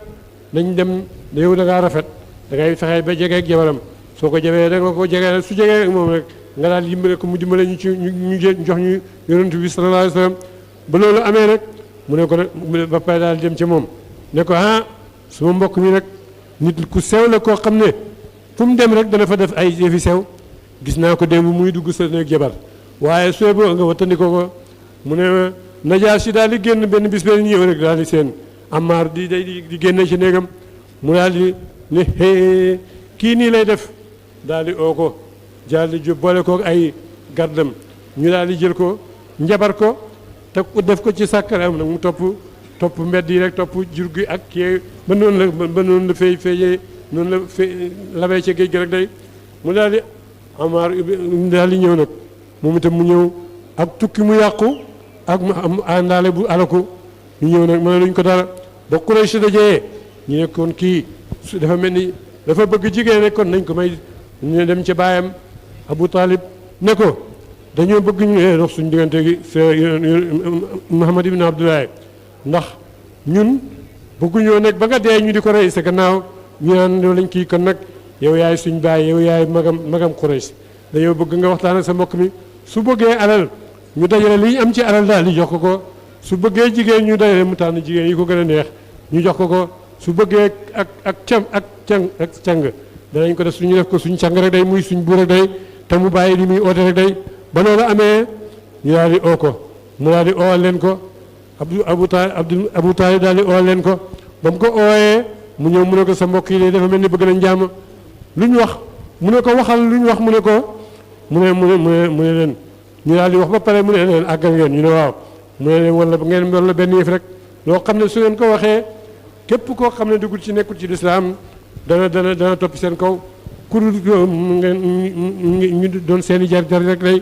dañ dem yow da ngaa rafet da ngay fexe ba jege ak jabaram soo ko jegee da nga ko jegee su jegee ak moom rek nga daal dimbale ko mu dimbale ñu ci ñu jox ñu yonent bi sallallahu alayhi wa sallam ba loolu amee nag mu ne ko nag ba pare daal dem ci moom ne ko suma mbokk mi nag nit ku sew la koo xam ne fu mu dem rek dana fa def ay yëfi sew gis naa ko démb muy dugg sa néeg jabar waaye soo boo nga wattandikoo ko mu ne Najaasi daal di génn benn bis benn ñëw rek daal di seen Ammaar di génne ci néegam mu daal di ne kii nii lay def daal di oo ko daal di boole ko ay gardam ñu daal di jël ko njabar ko te def ko ci sàkkaram nag mu topp mbedd yi rek topp jur gi ak kii ba noonu la feeyee noonu la labee ca géej gi rek day mu daal di Ammaar daal di ñëw nag moom itam mu ñëw ak tukki mu yàqu ak mu àndaale bu alaku ñu ñëw nag mën luñ ko dara ba Quraysh dajee ñu ne kon kii dafa mel ni dafa bëgg jigéen rek kon nañ ko may ñu dem ca baayam Abu Talib ne ko dañoo bëgg ñu dox suñu diggante gi Muhammad ibn Abdullahi ndax ñun bëgguñoo nag ba nga dee ñu di ko rey sa gannaaw ñu naan loolu lañ kii kon nag yow yaay suñ baay yow yaay magam Quraysh dañoo bëgg nga waxtaan ak sa mbokk mi su bëggee alal ñu dajale li ñu am ci alal daal di jox ko su bëggee jigéen ñu dajale mu tànn jigéen yi ko gën a neex ñu jox ko su bëggee ak càng danañ ko def suñu def ko suñ càng rek day muy suñ buur rek day te mu bàyyi li muy oote rek day ba loolu amee ñu daal di oo ko mu daal di oowal leen ko Abu Taalib daal di oowal leen ko ba mu ko ooyee mu ñëw mu ne ko sa mbokk yi dafa mel ni bëgg nañ jàmm lu ñu wax mu ne ko waxal lu ñu wax mu ne ko mu ne leen ñu daal di wax ba pare mu ne leen àggal ngeen ñu ne waaw mu ne leen wala benn yëf rek loo xam ne su ngeen ko waxee képp koo xam ne dugul ci nekkul ci lislaam dana topp seen kaw kurul ngeen ñu doon seen i jar rek lay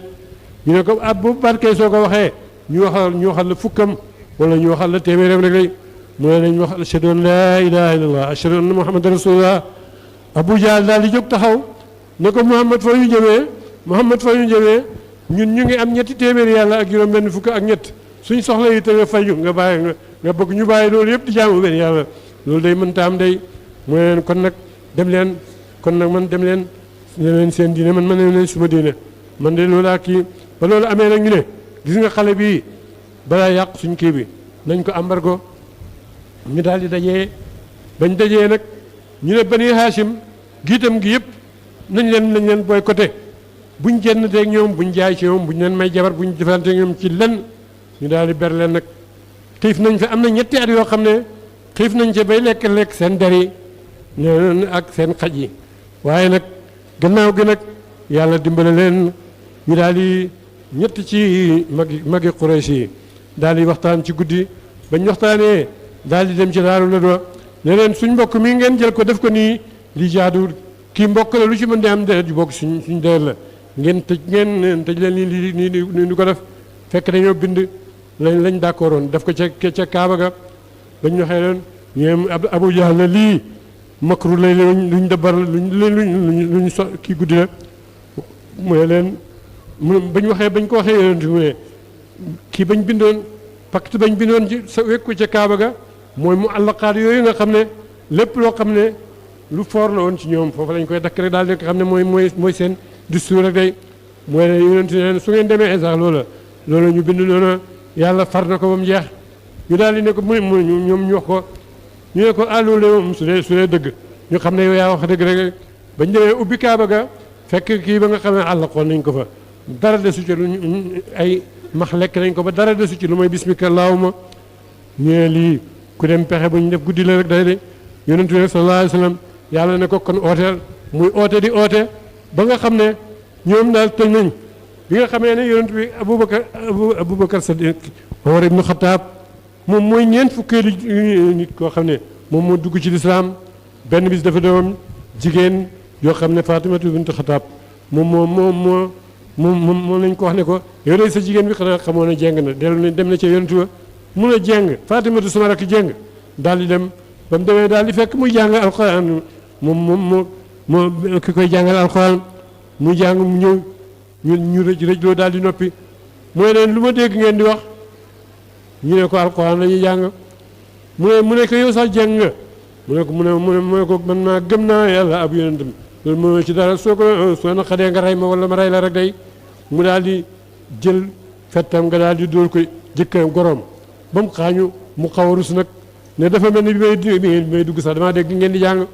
ñu ne ko bu barkee soo ko waxee ñu waxal la fukkam wala ñu waxal la téeméeram rek lay mu ne nañ wax ashhadu an laa ilaha illallah ashhadu anna muhammadan rasulullah Abu Jahl daal di jóg taxaw ne ko Muhammad foo ñu jëmee ñun ñu ngi am ñetti téeméeri yàlla ak juróom benn fukk ak ñett suñ soxla yi te nga fayu nga bàyyi nga bëgg ñu bàyyi loolu yëpp di jaamu benn yàlla loolu day mënta am day mu ne leen kon nag dem leen seen diine man ne leen suma diine man de loolu ak kii ba loolu amee nag ñu ne gis nga xale bii balaa yàq suñ kii bi nañ ko embargo ñu daal di dajee bañ dajee nag ñu ne Bani Hashim giitam gi yëpp nañ leen boycotté buñ jenn deeg ñoom buñ jaay ci ñoom buñ leen may jabar buñ defante ñoom ci lenn ñu daal di ber leen nag xiif nañ fa am na ñetti at yoo xam ne xiif nañ ci bay lekk seen der yi ak seen xaj yi waaye nag gannaaw gi nag yàlla dimbale leen ñu daal di ñett ci magi Quraysh yi daal di waxtaan ci guddi bañ waxtaanee daal di dem ci Daaru Nadwa ne leen suñ mbokk mi ngeen jël ko def ko nii li jaaduwul kii mbokk la lu ci mën di am deret ju bokk suñ deret la ngeen tëj leen nii ko def fekk dañoo bind lañ d'accordoon def ko ca Kaaba ga bañ waxee leen ñoom Abu Jahl na lii makru lay luñ dabar luñ so kii guddi la mooy leen bañ ko waxee yonent mu ne kii bañ bindoon pacte bañ bindoon ci sa wekku ca Kaaba ga mooy mu àllaqaat yooyu nga xam ne lépp loo xam ne lu foor la woon ci ñoom foofu lañ koy dakk rek daal di nga xam ne mooy seen discours rek day mooy ne yonent ne su ngeen demee sax loola ñu bind noona yàlla far na ko ba mu jeex ñu daal di ne ko ñoom ñu wax ko ñu ne ko loolu moom su dee dëgg ñu xam ne yow yaa wax dëgg rek bañ demee ubbi Kaaba ga fekk kii ba nga xam ne àllaqoon nañ ko fa dara desu ci lu ay max lekk nañ ko ba dara desu ci lu mooy bismika allahumma ñu ne lii ku dem pexe bu ñu def guddi la rek day de yonent bi sallallahu alayhi wa sallam yàlla ne ko kon ooteel muy oote di oote ba nga xam ne ñoom daal tëj nañ bi nga xamee ne yonent bi Aboubacar Sadiq Omar ibnu Xataab moom mooy ñeent fukkeelu nit koo xam ne moom moo dugg ci lislaam benn bis dafa doon jigéen yoo xam ne Fatimatu bintu Xataab moom lañ ko wax ne ko yow de sa jigéen bi xanaa xamoon na jeng na dem na ca yonent ba mun a jeng Fatimatu sama rakk jeng daal di dem ba mu demee daal di fekk muy jàng alxuraan moo ki koy jàngal alxuraan muy jàng mu ñëw ñu rëjloo daal di noppi mooy leen lu ma dégg ngeen di wax ñu ne ko alxuraan la ñuy jàng mu ne ko yow sax jàng nga mu ne ko man maa gëm naa yàlla ab yonentam loolu mënoo ci dara soo naqadee nga rey ma wala ma rey la rek day mu daal di jël fettam nga daal di dóor ko jëkkëram goroom ba mu xaañu mu xaw a rus nag ne dafa mel ni bi may dugg sax damaa dégg ngeen di jàng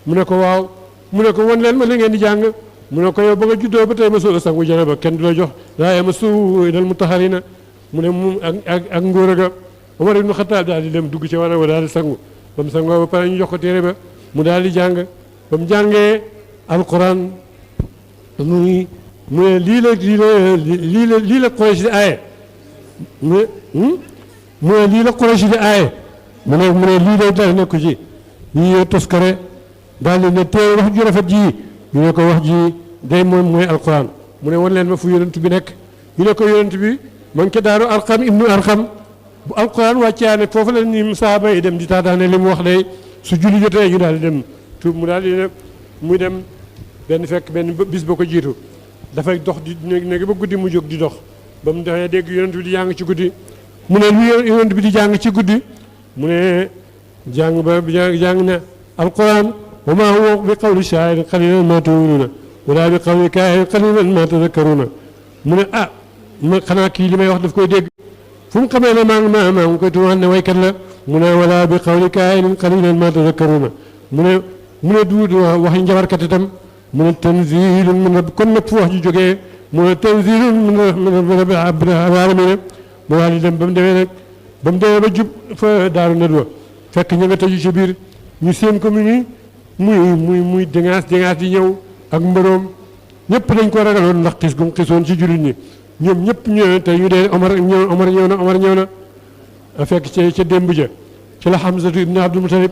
mu ne ko waaw mu ne ko won leen ma li ngeen di jàng mu ne ko yow ba nga juddoo ba tey ma soo sangu janaba kenn du la jox laa yamassuhu illal mutahharina mu ne mu ak ngóor ga Omar ibnu Xataab daal di dem dugg ci wana wa daal di sangu ba mu sangoo ba pare ñu jox ko téere ba mu daal di jàng ba mu jàngee alquran mu ne lii la Quraysh di aaye mu ne lii la Quraysh di aaye mu ne lii lay dara nekku ci ñi toskare daal di ne tey wax ju rafet ji ñu ne ko wax ji day mooy alquran mu ne wan leen ma fu yonent bi nekk ñu ne ko yonent bi ma ngi ca daaru Arqam ibnu Arqam bu alquran wàccaane foofu la ni sahaaba yi dem di taataane li mu wax day su julli jotee ñu daal di dem tuub mu daal di ne muy dem benn bis ba ko jiitu dafay dox di néegi ba guddi mu jóg di dox ba mu doxee dégg yonent bi di jàng ci guddi mu ne lu yonent bi di jàng ci guddi mu ne jàng ne alquran wa maa huwa bi qawli shaa'irin qaliilan maa tu'minuuna wala bi qawli kaahinin qaliilan maa tadhakkaruuna mu ne ma xanaa kii li may wax daf koy dégg fu mu xamee ne maa ngi koy tuumaal ne waykat la mu ne wala bi qawli kaahinin qaliilan maa tadhakkaruuna mu ne du waxi njabarkat itam mu ne tanziilun min rabbi kon nag fu wax ji jógee mu ne tanziilun min rabbil aalamiin mu daal di dem ba mu demee ba jub fa Daaru Nadwa fekk ñu nga tëju ci biir ñu seen ko muy déngaas di ñëw ak mbëroom ñëpp dañ ko ragaloon ndax xis gum xisoon ci jullit ñi ñoom ñëpp ñëw na tey ñu dee Omar ñëw na fekk ca démb ja ci la Hamzatu ibn Abdul Mutalib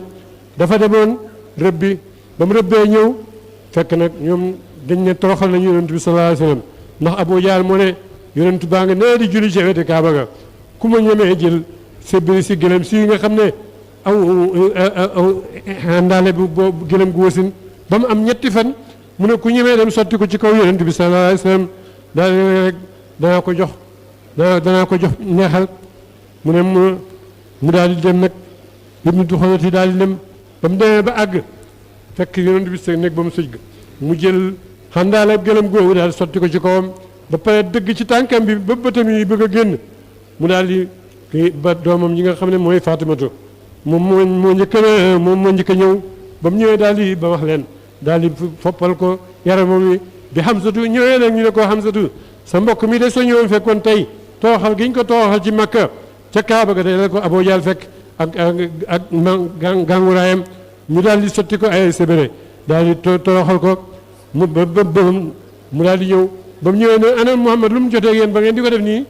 dafa demoon rëbb bi ba mu rëbbee ñëw fekk nag ñoom dañ ne toroxal nañu yonent bi sallallahu alayhi wa sallam ndax Abu Jahl moo ne yonent baa nga nee di julli ci weti Kaaba ga ku ma ñemee jël sébbiri si gëlëm si nga xam ne aw àndaale bu gëlëm gu wasin ba mu am ñetti fan mu ne ku ñemee dem sotti ko ci kaw yonent bi sallallahu alayhi wa sallam daal rek danaa ko jox neexal mu ne mu daal di dem nag Ibnu Duxoonati daal di dem ba mu demee ba àgg fekk yonent bi sa nekk ba mu sëj ga mu jël xandaale gëlëm googu daal sotti ko ci kawam ba pare dëgg ci tànkam bi ba bëtam yi bëgg a génn mu daal di ba doomam ñi nga xam ne mooy Faatimatu moom moo njëkk a ñëw ba mu ñëwee daal di ba wax leen daal di foppal ko yaramam wi bi Hamzatu ñëwee nag ñu ne ko Hamzatu sa mbokk mi de soo ñëwoon fekkoon tey tooxal gi ñu ko tooxal ci Makka ca Kaaba ga day la ko Abu Jahl fekk ak gànguraayam ñu daal di sotti ko ay sébéré daal di tooxal ko mu daal di ñëw ba mu ñëwee ne ana Muhammad lu mu jotee yéen ba ngeen di ko def nii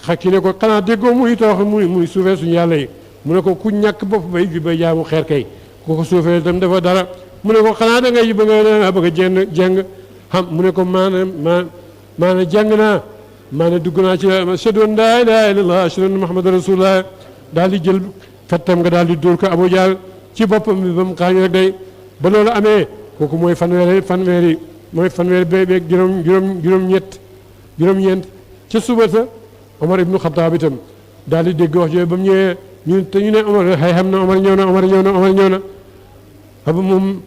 xakki ne ko xanaa déggoo muy tooxal muy suufee suñu yàlla yi mu ne ko ku ñàkk bopp bay jaamu xeer kay ku ko suufee itam dafa dara mu ne ko xanaa da ngay bëgg a jeng xam mu ne ko maana jàng naa maana dugg naa ci ashhadu an laa ilaaha illallah ashhadu anna muhammadan rasulullah daal di jël fettam nga daal di dóor ko Abu Jahl ci boppam bi ba mu xaañu rek day ba loolu amee kooku mooy fanweeri beeg juróom-ñeent ca suba sa Omar ibnu Xataab itam daal di dégg wax jooju ba mu ñëwee ñu ne Omar xay xam na Omar ñëw na xam moom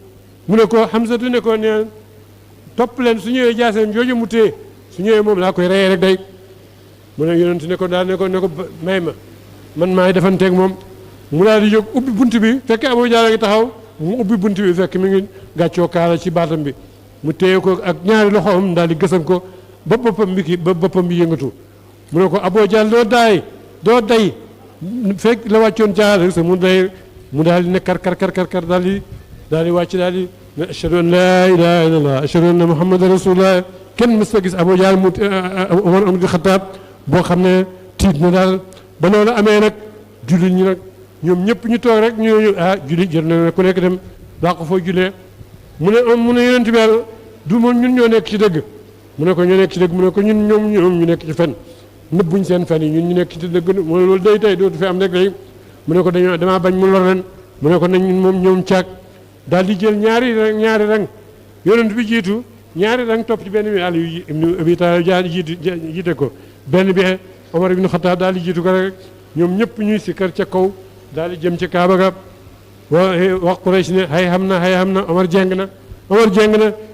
mu ne ko Hamzatu ne ko neen topp leen su ñëwee jaaseem jooju mu téye su ñëwee moom laa koy reyee rek day mu ne yonent ne ko daal ne ko may ma man maay defanteeg moom mu daal di jóg ubbi bunt bi fekk Abu Jahl a ngi taxaw mu ubbi bunt bi fekk mi ngi gàccoo kaala ci baatam bi mu téye ko ak ñaari loxoom daal di gësam ko ba boppam bi yëngatu mu ne ko Abu Jahl doo day fekk la wàccoon jaal rek sa mu daal di ne kar daal di wàcc daal di ne ashhadu an laa ilaaha illallah ashhadu anna muhammadan rasulullah kenn mës a gis Abu Jahl mu Omar ibn Xattaab boo xam ne tiit na daal ba loolu amee nag jullit ñi nag ñoom ñëpp ñu toog rek ñu jullit jël na ku nekk dem daa ko foo jullee mu ne yonent bi yàlla du moom ñun ñoo nekk ci dëgg mu ne ko ñoo nekk ci dëgg mu ne ko ñoom ñu nekk ci fen nëbbuñ seen fen yi ñun ñu nekk ci dëgg mu ne loolu day tey dootu fi am rek day mu ne ko damaa bañ mu lor leen mu ne ko nañ moom ñoom caag daal di jël ñaari rang yonent bi jiitu ñaari rang topp ci benn bi Ali ibnu Abi Talib jiite ko benn bi Omar ibnu Xattaab daal di jiitu ko rek ñoom ñëpp ñuy sikkar ca kaw daal di jëm ci Kaaba ga wax Quraysh ne hay xam na Omar jeng na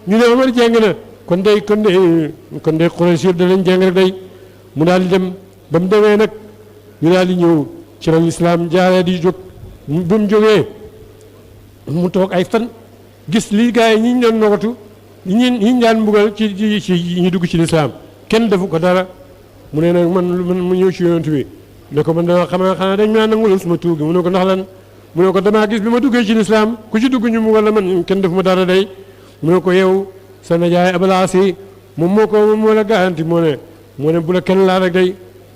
ñu ne Omar jeng na kon day Quraysh yëpp danañ jeng rek day mu daal di dem ba mu demee nag ñu daal di ñëw ci la lislaam jaaree di jóg bu mu jógee mu toog ay fan gis lii gars yi ñi ñu doon nogatu ñi daan mbugal ci ñu dugg ci lislaam kenn defu ko dara mu ne nag man mu ñëw ci yonent bi ne ko man dama xanaa dañ maa nangul suma tuub gi mu ne ko ndax lan mu ne ko damaa gis bi ma duggee ci lislaam ku ci dugg ñu mbugal la man kenn defu ma dara day mu ne ko yow sa najaay Abalaasi moom moo la garanti moo ne bu la kenn laa rek day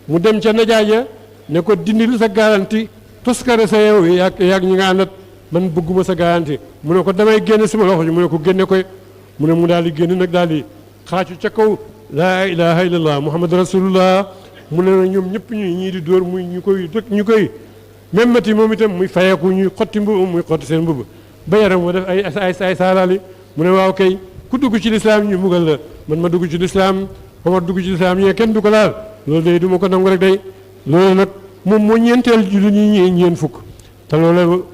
mu dem ca najaay ja ne ko dindil sa garanti toskare sa yow yaag ñi nga àndat man bëgguma sa garanti mu ne ko damay génn suma loxo ji mu ne ko génne koy mu ne mu daal di génn nag daal di xaacu ca kaw laa ilaha illallah muhammad rasulullah mu ne ñoom ñëpp ñii di dóor muy ñu koy même mati moom itam muy fayeeku ñuy xotti mbubb muy xotti seen mbubb ba yaram moo def ay saalaali mu ne waaw kay ku dugg ci lislaam ñu mugal la man ma dugg ci lislaam Omar dugg ci lislaam ñee kenn du ko laal loolu day du ma ko nangu rek day loolu nag moom moo ñeenteel julli ñi ñeen fukk te loolu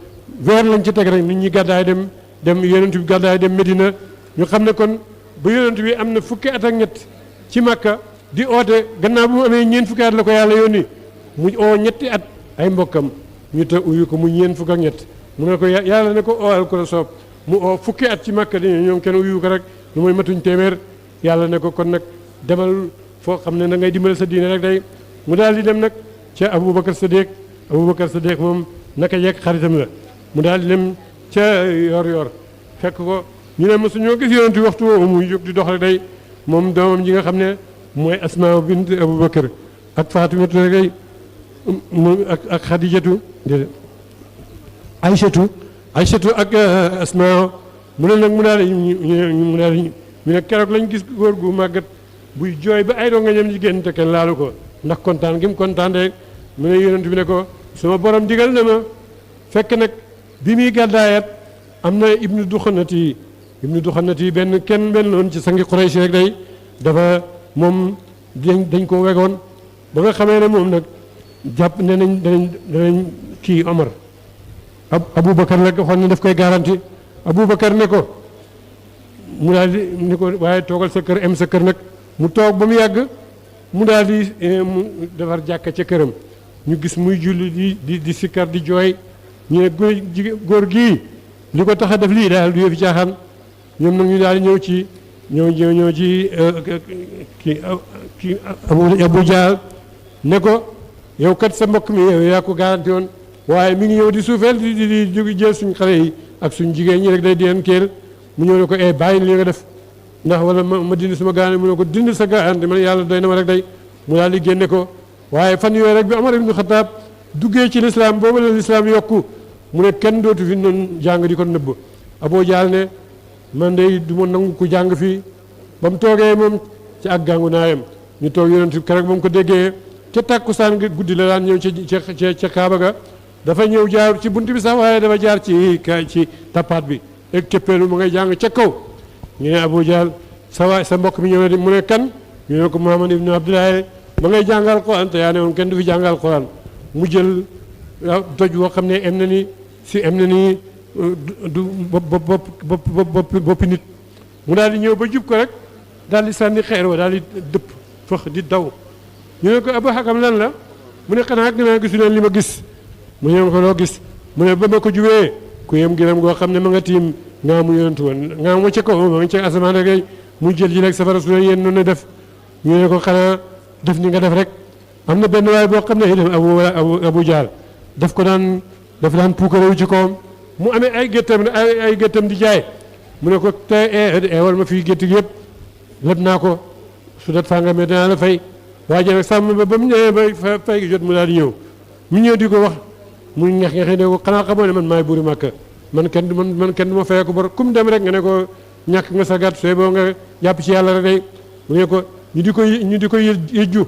weer lañ ci teg rek nit ñi gàddaay dem yonent bi gàddaay dem Medina ñu xam ne kon ba yonent bi am na fukki at ak ñett ci Makka di oote gannaaw bu mu amee ñeent fukki at la ko yàlla yónni mu oo ñetti at ay mbokkam ñu te uyu ko mu ñeent fukk ak ñett mu ne ko yàlla ne ko oowal ko la soob mu oo fukki at ci Makka di ñoom kenn uyu ko rek lu mooy matuñ téeméer yàlla ne ko kon nag demal foo xam ne da ngay dimbale sa diine rek day mu daal di dem nag ca Aboubacar Sadiq moom naka yegg xaritam la mu daal di dem ca yor fekk ko ñu ne mosu ñoo gis yonent waxtu woowu muy jóg di dox rek day moom doomam ji nga xam ne mooy Asmaa bint Abubakar ak Faatimatu rek ak Xadijatu déedéet Aysatu ak Asmaa mu ne nag mu daal ñu ne keroog lañ gis góor gu màggat buy jooy ba ay doo nga ñam jigéen te kenn laalu ko ndax kontaan gi mu kontaan rek mu ne yonent bi ne ko sama borom digal na ma fekk nag bi muy gàddaayat am na ibnu duxanati benn loon ci sangi Quraysh rek day dafa moom dañ ko wegoon ba nga xamee ne moom nag jàpp ne nañ danañ kii Omar Aboubacar la waxoon ne daf koy garanti Aboubacar ne ko mu daal di ne ko waaye toogal sa kër em sa kër nag mu toog ba mu yàgg mu daal di mu defar jàkka ca këram ñu gis muy julli di sikkar di jooy ñu ne góor gii li ko tax a def lii daal du yëfi caaxaan ñoom nag ñu daal di ñëw ci kii Abu Jahl ne ko yow kat sa mbokk mi yow yaa ko garanti woon waaye mi ngi ñëw di suufeel di jël suñ xale yi ak suñ jigéen ñi rek day di leen kéel mu ñëw ne ko bàyyi li nga def ndax wala ma dindi sama garanti mu ne ko dindi sa garanti man yàlla doy na ma rek day mu daal di génne ko waaye fan yooyu rek bi Omar ibn Khattab duggee ci lislaam boobu la lislaam yokku mu ne kenn dootu fi noonu jàng di ko nëbb Abu Jahl ne man de du ma nangu ku jàng fii ba mu toogee moom ci ak gàngu naayam ñu toog yonent keroog ba mu ko déggee ca tàkkusaan nga guddi la daan ñëw ca Kaaba ga dafa ñëw jaar ci bunt bi sax waaye dafa jaar ci tappaat bi ek cëppeelu mu ngay jàng ca kaw ñu ne Abu Jahl sa mbokk mi ñëw ne mu ne kan ñu ne ko Muhammad ibn Abdullahi ma ngay jàngal Quran te yaa ne woon kenn du fi jàngal Quran mu jël doj boo xam ne em na ni du boppi nit mu daal di ñëw ba jub ko rek daal di sànni xeer wa daal di dëpp fëx di daw ñu ne ko Abu Hakam lan la mu ne xanaa dinaa gisu leen li ma gis mu ñëw ko loo gis mu ne ba ma ko jubee ku yem giram goo xam ne ma nga tiim ngaa mu yonentu woon ngaa mu ca kaw ma nga ca asamaan rek mu jël ji rek safara su ne yéen noonu def ñu ne ko xanaa def ni nga def rek am na benn waay boo xam ne itam Abu Jahl daf daan puukarewu ci kawam mu amee ay géttam di jaay mu ne ko tey eewal ma fii gétt gi yëpp leb naa ko su dat faa nga mais danaa la fay waaye nag sàmm ba mu ñëwee ba fay gi jot mu daal di ñëw mu ñëw di ko wax mu ñeex ne ko xanaa xamoo ne man maay buuri Màkka man kenn du ma fayee ko bor kum dem rek nga ne ko ñàkk nga sa gàtt sooy boo nga jàpp ci yàlla rek day mu ne ko ñu di ko yëjju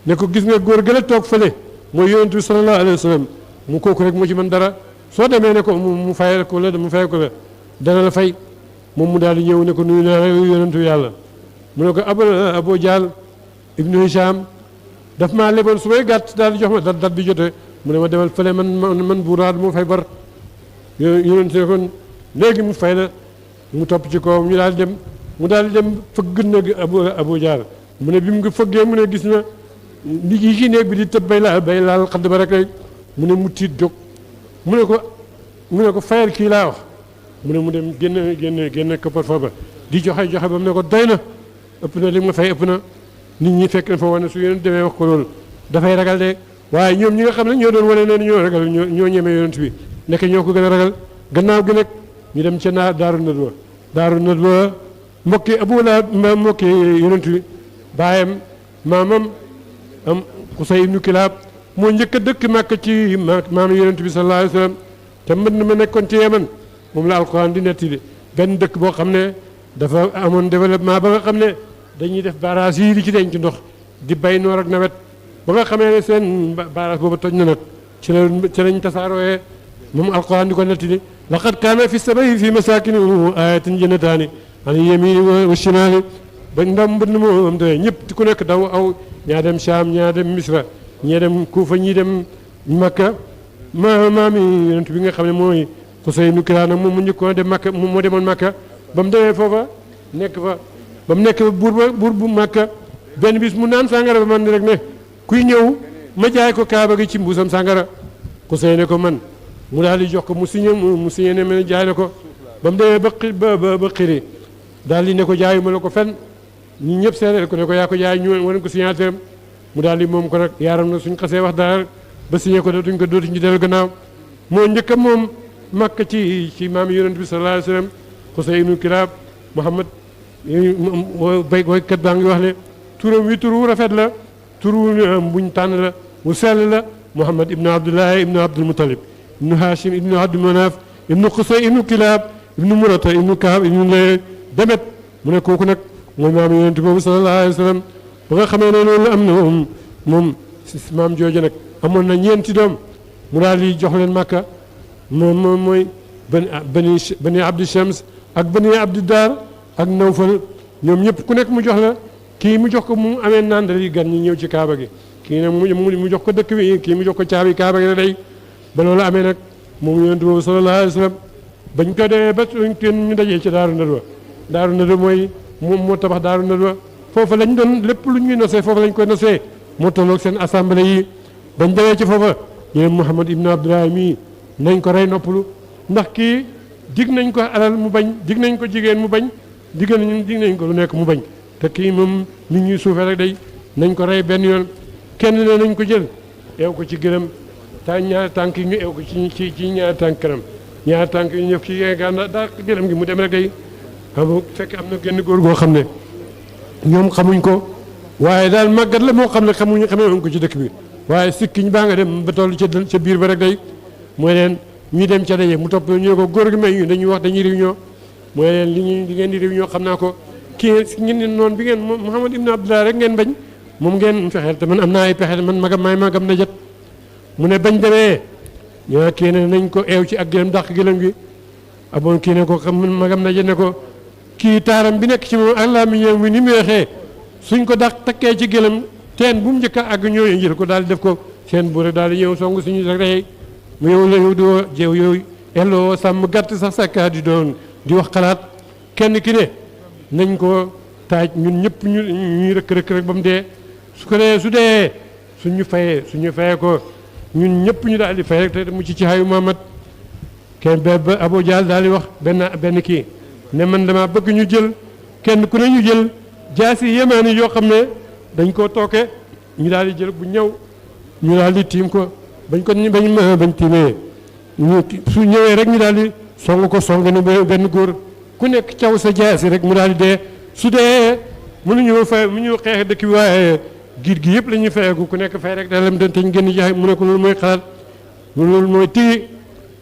ne ko gis nga góor gën a toog fële mooy yonent bi sallallahu alayhi wa sallam mu kooku rek moo ci mën dara soo demee ne ko mu fayal ko la dana la fay moom mu daal di ñëw ne ko nuyu naa yonentu yàlla mu ne ko Abu Jahl ibnu Hisham daf maa leboon su may gàtt daal di jox ma dat bi jotee mu ne ma demal fële man buuraat moo fay bar yonent ne kon léegi mu fay la mu topp ci kaw ñu daal di dem mu daal di dem fëgg na Abu Jahl mu ne bi mu ngi fëggee mu ne gis na li yi ci néeg bi di tëb bay laal xadd ba rek mu ne mu tiit jóg mu ne ko fayal kii laa wax mu ne mu dem génn koppar fa ba di joxe ba mu ne ko doy na ëpp na li ma fay ëpp na nit ñi fekk na fa wane su yonent demee wax ko loolu dafay ragal de waaye ñoom ñi nga xam ne ñoo doon wane ne ñoo ragal ñoo ñemee yonent bi nekk ñoo ko gën a ragal gannaaw gi nag ñu dem ca daaru nadwa mbokki Abu Lahab mbokki yonent bi baayam maamam am Qusay ibnu Kilaab moo njëkk a dëkk Màkka ci maam yonent bi sallallahu alayhi wa sallam te mën ma nekkoon ci Yemen moom la alquran di netti benn dëkk boo xam ne dafa amoon développement ba nga xam ne dañuy def barrage yi di ci denc ndox di bay noor ak nawet ba nga xamee ne seen barrage boobu toj na nag ci lañ tasaarooyee moom alquran di ko netti laqad kaana fi sabayi fi masaakinihim ayatin jannataani an yamini wa shimaali ba ndam mbënd moo am te ñëpp ku nekk daw aw ñaa dem Shaam ñaa dem Misra ñee dem Kuufa ñii dem Makka maami yonent bi nga xam ne mooy Qusay ibnu Kilaab nag moom mu njëkkoon dem Makka moom moo demoon Makka ba mu demee foofa nekk fa ba mu nekk buur bu Makka benn bis mu naan sàngara ba man rek ne kuy ñëw ma jaay ko kaaba gi ci mbuusam sàngara Qusay ne ko man mu daal di jox ko mu signé ne ma jaay la ko ba mu demee ba xiri daal di ne ko jaayu ma la ko fenn ñi ñëpp seereel ko ne ko yaa ko jaay ñu wan ko signature mu daal di moom ko nag yaaram na suñ xasee wax daal ba signé ko dootuñ ñu dellu gannaaw moo njëkk a moom Makka ci maam yonent bi sallallahu alayhi wa sallam Qusay ibnu Kilaab Muhammad baykat baa ngi wax ne turam wi turu rafet la turu buñ tànn la wu sell la Muhammad ibnu Abdullahi ibnu Abdul Muttalib ibnu Hashim ibnu Abdu Manaf ibnu Qusay ibnu Kilab ibnu Murata ibnu Kaab ibnu Lay Demet mu ne kooku nag mooy maam yonent boobu sallallahu alayhi wa sallam ba nga xamee ne loolu am na moom maam jooju nag amoon na ñeenti doom mu daal di jox leen Makka moom mooy bani Abdi Shams ak bani Abdi Dar ak Nawfal ñoom ñëpp ku nekk mu jox la kii mu jox ko mu amee nandal yi gan ñi ñëw ci Kaaba gi kii nag mu jox ko dëkk bi kii mu jox ko caabi Kaaba gi la day ba loolu amee nag moom yonent boobu sallallahu alayhi wa sallam bañ ko demee ba ñu dajee ci Daaru Nadwa mooy moom moo tabax Daaru Nadwa foofa lañ doon lépp lu ñuy nosee foofa lañ koy nosee moo tolloog seen assemblée yi bañ demee ci foofa ñu ne Muhammad ibn Abdullahi mii nañ ko rey noppalu ndax kii dig nañ ko alal mu bañ dig nañ ko jigéen mu bañ dig nañ ko lu nekk mu bañ te kii moom nit ñuy suufee rek day nañ ko rey benn yoon kenn ne nañ ko jël eew ko ci gërëm ñaari tànk yi ñu eew ko ci ñaari tànk kanam ñaari tànk yi ñu def ci gànnaar daal gërëm gi mu dem rek day xam fekk am na genn góor goo xam ne ñoom xamuñ ko waaye daal màggat la moo xam ne xamewuñ ko ci dëkk bi waaye sikkiñ baa nga dem ba toll ca biir ba rek day mooy leen ñu dem ca daje mu topp ñu ne ko góor gi may ñu dañuy wax dañuy réunion mooy leen li ngeen di réunion xam naa ko kii ngeen ne noonu bi ngeen Muhammad ibn Abdullah rek ngeen bañ moom ngeen fexeel te man am naa ay pexe man magam na jot mu ne bañ demee ñaa kii ne nañ ko eew ci ak gëlëm dàq gëlëm gi aboon kii ne ko magam na jot ne ko kii taaram bi nekk ci moom allah mi ñëw mi ni mu weexee suñ ko dàq takkee ci gëlëm teen bu mu njëkk a àgg ñëw jël ko daal di def ko seen bu rek daal di ñëw song suñu rek rey mu yow la yow di woo jeew yooyu elloo sàmm gàtt sax sàkkaa di doon di wax xalaat kenn ki ne nañ ko taaj ñun ñëpp ñuy rëkk rek ba mu dee su ko dee su dee suñu fayee ko ñun ñëpp ñu daal di fay rek te mu ci xayu Muhammad kenn ba Abu Jahl daal di wax benn kii ne man dama bëgg ñu jël kenn ku ne ñu jël jaasi yemaani yoo xam ne dañ koo tooke ñu daal di jël bu ñëw ñu daal di tiim ko bañ tiimee su ñëwee rek ñu daal di song ne benn góor ku nekk caw sa jaasi rek mu daal di dee su dee mënuñu xeex dëkk bi waaye giir gi yëpp la ñuy fayeeku ku nekk fay rek dalam den teñ gën jaay mu ne ko loolu mooy xalaat loolu mooy tii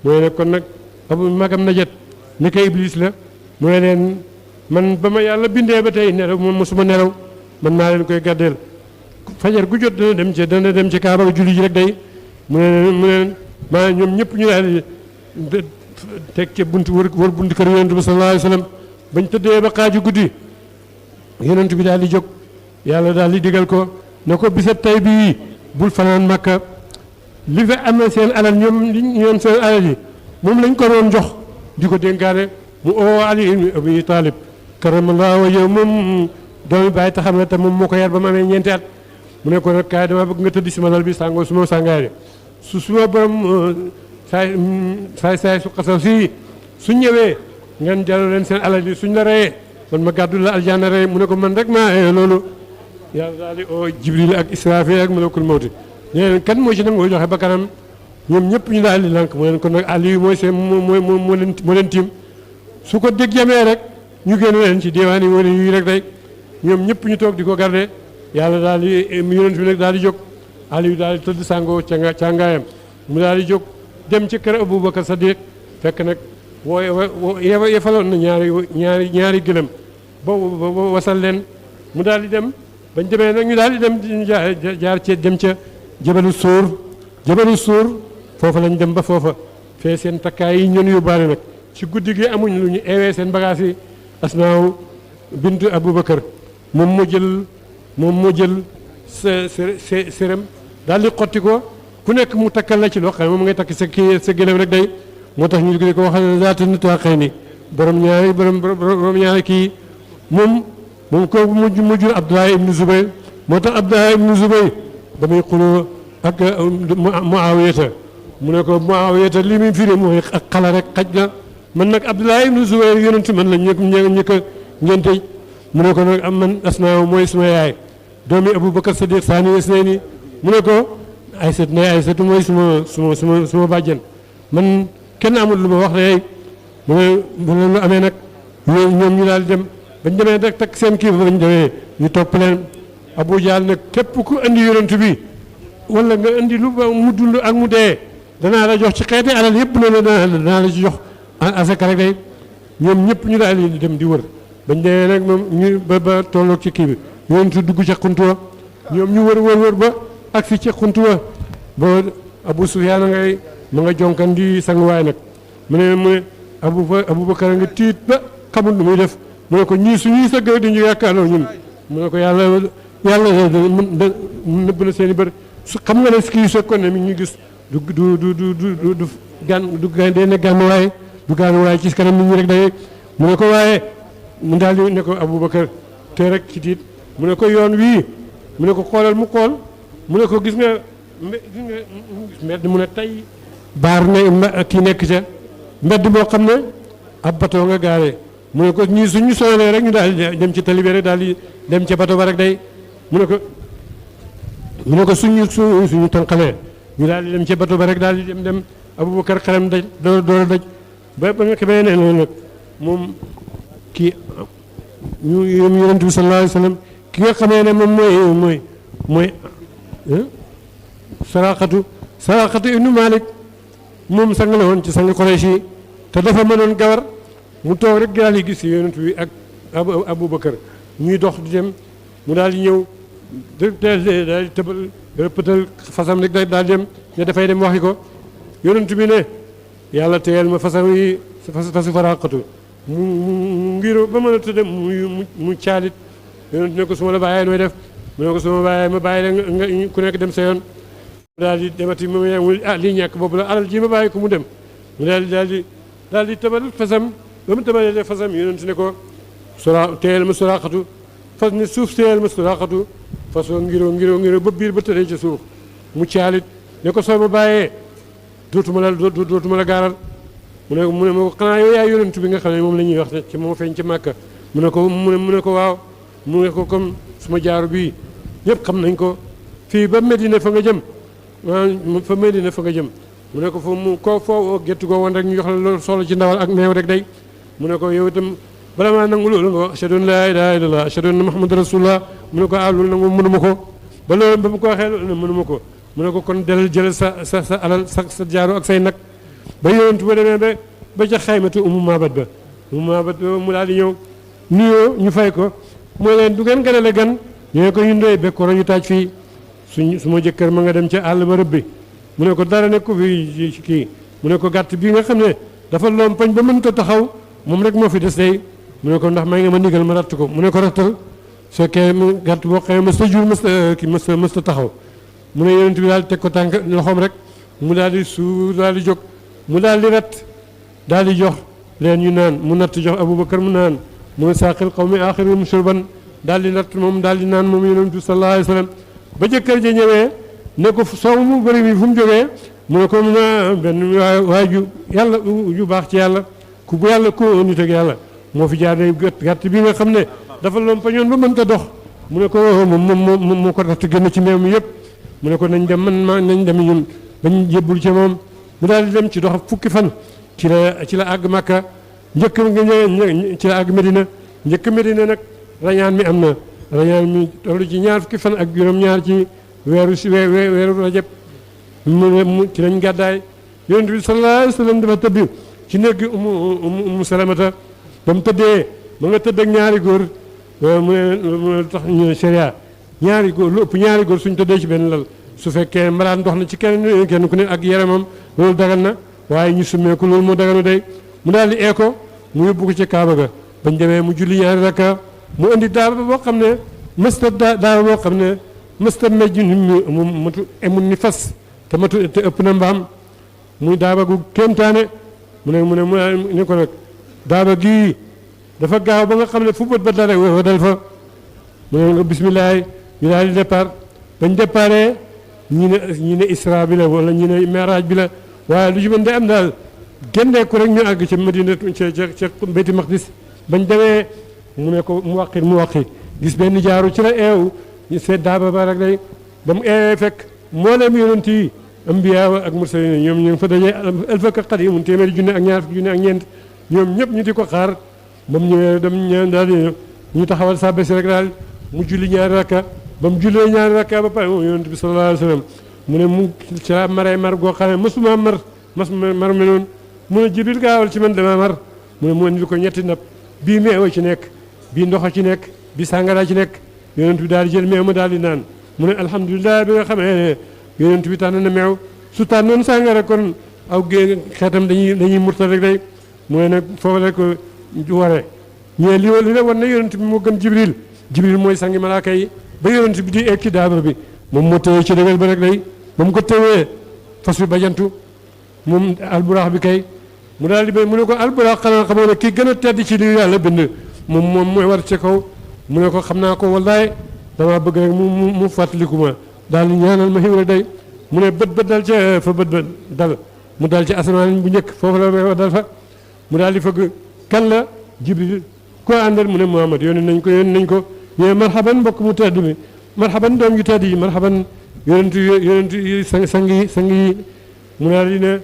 mooy ne kon nag abu magam na jet ni ko Iblis la mooy leen man ba ma yàlla bindee ba tey nelaw moom mosuma nelaw man maa leen koy gàddeel fajar gu jot dana dem ci Kaaba julli ji rek day mu ne leen maa ñoom ñëpp ñu daal di teg ca buntu wër buntu kër yonent bi sallallahu alayhi wa sallam bañ tëddee ba xaaju guddi yonent bi daal di jóg yàlla daal di digal ko ne ko bisab tey bii bul fanaan Makka li fa amee seen alal ñoom seen alal yi moom lañ ko doon jox di ko dénkaane mu oo Ali ibn Abi Talib karamallahu wajhahu moom doomi bàyyi taxam la te moom moo ko yar ba mu amee ñeenti at mu ne ko nag kaay dama bëgg nga tëdd si ma lal bi sàngoo su ma sàngaay su suma borom saay su xasaw si su ñëwee ngeen jàll leen seen alal yi suñ la reyee man ma gàddu la aljanna rey mu ne ko man rek maa loolu yàlla daal di oo Jibril ak Israfil ak malakul mawti nee leen kan moo ci nangoo joxe ba kanam ñoom ñëpp ñu daal di lànk mu leen kon nag Aliou mooy seen moo leen tiim su ko dégg jamee rek ñu génn leen ci diwaan yi wala yuy rek day ñoom ñëpp ñu toog di ko garde yàlla daal di yonent bi nag daal di jóg Aliou daal di tëdd sàngoo càngaayam mu daal di jóg dem ci kër Aboubacar Sadiq fekk nag yefaloon na ñaari gëlëm ba wasal leen mu daal di dem bañ demee nag ñu daal di dem jaar ci dem ca jabalu suur foofa lañ dem ba foofa fee seen takkaay yi ñun yóbbaale nag ci guddi gi amuñ lu ñu eewee seen bagage yi Asmaaw bintu Aboubacar moom moo jël sërëm daal di xotti ko ku nekk mu takkal la ci loo xam ne moom ngay takk sa gëlëm rek day moo tax ñu di ko wax ne zaatu nitaqayni ni borom ñaari kii moom ko mujjul Abdullah ibnu Zubayr moo tax Abdullah ibnu Zubayr damay xuloo ak Muawiyata mu ne ko Muawiyata li muy firi mooy ak xala rek xaj na man nag Abdullah ibnu Zubayr yonent man la ñu ko ngénte mu ne ko nag am man Asmaa mooy suma yaay doomi Aboubacar Sadiq saani isnayni mu ne ko Aysatu mooy suma bàjjen man kenn amul lu ma wax rek mu ne lu amee nag ñoom ñu daal di dem bañ demee rek takk seen kii ba bañ demee ñu topp leen Abu Jahl nag képp ku andi yonent bi wala nga indi lu mu dund ak mu dee danaa la jox ci xeeti alal yëpp loolu danaa la ci jox asaka rek day ñoom ñëpp ñu daal di dem di wër bañ demee nag moom ñu ba tolloog ci kii bi yonent dugg ca xuntu wa ñoom ñu wër ba ak fi ca xuntu wa ba Abu Sufyaan ma nga jonkan di sanguwaay nag mu ne Abubakar nga tiit ba xamul lu muy def mu ne ko ñii suñuy sëgg di ñu yaakaarloo ñun mu ne ko yàlla nëbb na seen i bër su xam nga ne kii sokkoon ne mi ñu gis du gànnuwaay du gànnuwaay ci kanam nit ñi rek day mu ne ko waaye mu daal di ne ko Abubakar te rek ci tiit mu ne ko yoon wii mu ne ko xoolal mu xool mu ne ko gis nga mbedd mu ne tey baar ne kii nekk ca mbedd boo xam ne ab bateau nga gaaree mu ne ko ñii suñu soolee rek ñu daal di dem ci tali bi rek daal di dem ca bateau ba rek day mu ne ko suñu tànqalee ñu daal di dem ca bateau ba rek daal di dem Abubakar xelam daj door a daj ba nga xamee ne noonu nag moom kii ñu yonent bi sallallahu alayhi wa sallam ki nga xamee ne moom mooy Saraqatu ibnu Malik moom sang la woon ci sang Quraysh yi te dafa mënoon gawar mu toog rek daal di gis yonent bi ak Abubakar ñuy dox di dem mu daal di ñëw daal di tëbal rëppatal fasam rek daal di dem ne dafay dem waxi ko yonent bi ne yàlla teyal ma fasam yi fasu Saraqatu mu ngiro ba mën a tëdd mu caalit yonent ne ko su ma la bàyyee nooy def mu ne ko su ma bàyyee ma bàyyi la nga ku nekk dem sa yoon daal di demati mu lii ñàkk boobu la alal ji ma bàyyi ko mu dem mu daal di tëbal fasam ba mu tëbalee fasam yonent ne ko teyal ma Saraqatu fas ne suuf teyal ma Saraqatu fasoo ngiro ba biir ba tëddee ca suuf mu caalit ne ko soo ma bàyyee dootuma la gaaral mu ne ma xanaa yow yaay yonent bi nga xam ne moom la ñuy wax ci moo feeñ ci Màkka mu ne ko waaw mu ne ko comme suma jaaru bii ñëpp xam nañ ko fii ba Medina fa nga jëm fa Medina fa nga jëm mu ne ko foo gettu ko woon rek ñu jox la loolu soxla ci ndawal ak meew rek day mu ne ko yow itam bala maa nangu loolu nga wax ashhadu an laa ilaaha illallah ashhadu anna muhammadan rasulullah mu ne ko loolu nangu mënuma ko ba loolu ba mu ko waxee loolu mënuma ko mu ne ko kon delal jëlal sa alal sa jaaru ak say nag ba yonent ba demee ba ca xaymatu umu maabat ba mu daal di ñëw nuyoo ñu fay ko mooy leen du ngeen ganale gan ñu ne ko ñu ndoy bekkoor ñu taaj fii suma jëkkër ma nga dem ca àll ba rëbbi mu ne ko dara nekk ko fi ci kii mu ne ko gàtt bii nga xam ne dafa lompañ ba mënta taxaw moom rek moo fi des day mu ne ko ndax may nga ma ndigal ma ratt ko mu ne ko rattal soo kee gàtt boo xamee mës ta jur mës ta taxaw mu ne yonent bi daal di teg ko tànk loxoom rek mu daal di suur daal di jóg mu daal di rat daal di jox leen ñu naan mu natt jox Abubakar mu naan mu ne saaqil qawmi aaxiruhum shurban daal di natt moom daal di naan moom yonent bi sallallahu alayhi wa sallam ba jëkkër ja ñëwee ne ko soow mu bëri bi fu mu jógee mu ne ko benn waay ju yàlla ju baax ci yàlla ku bu yàlla ku nit ak yàlla moo fi jaar ne gàtt bi nga xam ne dafa lompañoon ba mënta dox mu ne ko moom moo ko ratt génn ci meew mi yëpp mu ne ko nañ dem nañ dem ñun bañ jébbul ci moom mu daal di dem ci dox fukki fan ci la àgg Makka njëkk nga ci la àgg Medina njëkk Medina nag rañaan mi am na rañaan mi toll ci ñaar fukki fan ak juróom-ñaar ci weeru Rajab mu ci lañ gàddaay yonent bi sallallahu alayhi wa sallam dafa tëdd ci néeg Ummu Salamata ba mu tëddee ma nga tëdd ak ñaari góor mu ne tax ñu sharia ñaari góor lu ëpp ñaari góor suñ tëddee ci benn lal su fekkee mbalaan dox na ci kenn ku ne ak yaramam loolu dagal na waaye ñu summeeku loolu moo daganu day mu daal di eeko mu yóbbu ko ci Kaaba ga bañ demee mu julli ñaari rakka mu indi daaba boo xam ne mësta daaba boo xam ne mësta mejj mu matu emul ni fas te ëpp na mbaam muy daaba gu kéemtaane mu ne ko nag daaba gii dafa gaaw ba nga xam ne fu bët ba dal rek dal fa mu ne nga bisimilah ñu daal di départ bañ départee ñi ne Isra bi la wala ñi ne Miraaj bi la waaye lu ci mën day am daal génneeku rek ñu àgg ca Madina ca Bayti Maqdis bañ demee mu ne ko mu waqi gis benn jaaru ci la eew ñu seet daaba ba rek day ba mu eewee fekk mboolem yonent yi ambiya ak mursalin ñoom ñu ngi fa dajee alfaka xat yi mun téeméeri junne ak ñaar fukki junne ak ñeent ñoom ñëpp ñu di ko xaar ba mu ñëwee dem ñaan daal di ñu taxawal sa bés rek daal mu julli ñaari rakka ba mu jullee ñaari rakka ba pare moom yonent bi sallallahu alayhi wa sallam mu ne mu ci laa maree mar goo xam ne masuma mar me noonu mu ne Jibril gaawal ci man dama mar mu ne mu indil ko ñetti ndab bii meewa ci nekk bii ndox ci nekk bii sàngara ci nekk yonent bi daal di jël meew ma daal di naan mu ne alhamdulilah bi nga xamee ne yonent bi tànn na meew su tànnoon sàngara kon aw xeetam dañuy murtal rek day mu ne nag foofu la ko waree ñee li la war na yonent bi moo gën Jibril mooy sangi malaaka yi ba yonent bi di egg ci daaba bi moom moo tëwee ci dëggal ba rek day ba mu ko tëwee fas bi bajantu moom alburax bi kay mu daal di mu ne ko alburax xanaa xamoo ne kii gën a tedd ci li yàlla bind moom mooy war ci kaw mu ne ko xam naa ko wallaay damaa bëgg rek mu fàttaliku ma daal di ñaanal ma xiw rek day mu ne bët dal ca fa bët dal mu dal ci asamaan bu njëkk foofu la may dal fa mu daal di fëgg kan la Jibril koo àndal mu ne Muhammad yónni nañ ko ñee marhaban mbokk mu tedd mi marhaban doom yu tedd yi marhaban yonent yi sang yi mu daal di ne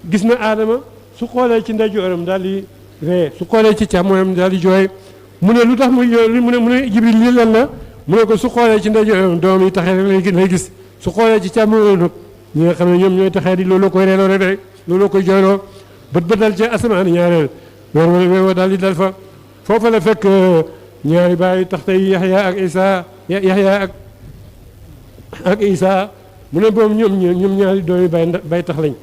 gis na Aadama su xoolee ci ndeyjooram daal di ree su xoolee ci càmmooñam daal di jooy mu ne lu tax mu ne Jibril lii lan la mu ne ko su xoolee ci ndeyjooram doom yi taxee rek lay gis su xoolee ci càmmooñam nag ñi nga xam ne ñoom ñooy taxee di looloo koy reeloo rek rek looloo koy jooyloo bët dal ci asamaan ñaareel weer daal di dal fa foofa la fekk ñaari bàyyi tax tey Yaxya ak Isa mu ne boobu ñoom ñaari doomi bay tax lañ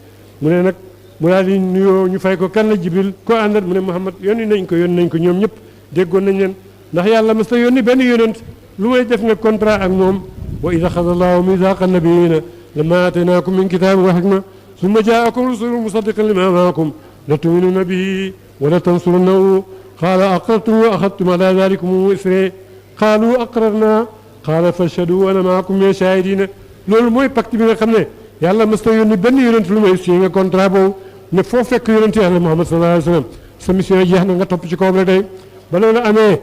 mu ne nag mu daal di nuyoo ñu fay ko kan la Jibril koo àndat mu ne Muhammad yónni nañ ko ñoom ñëpp déggoon nañ leen ndax yàlla mas ta yónni benn yonent lu may def nga contrat ak moom wa id axada allahu mithaqa nabiyina lama ataynakum min kitaabin wa hikma summa jaakum rasulun musaddiqan lima maakum la tuminuna bihi wa la tansurunnahu qaala aqrartum wa axadtum ala dalikum isri qaalu aqrarna qaala fashhadu wa ana maakum min shahidina loolu mooy pacte bi nga xam ne yàlla mas ta yónni benn yonent lu may si nga contrat boobu ne foo fekk yonent yàlla Muhammad sallallahu alayhi wa sallam sa mission jeex na nga topp ci kawam rek day ba loolu amee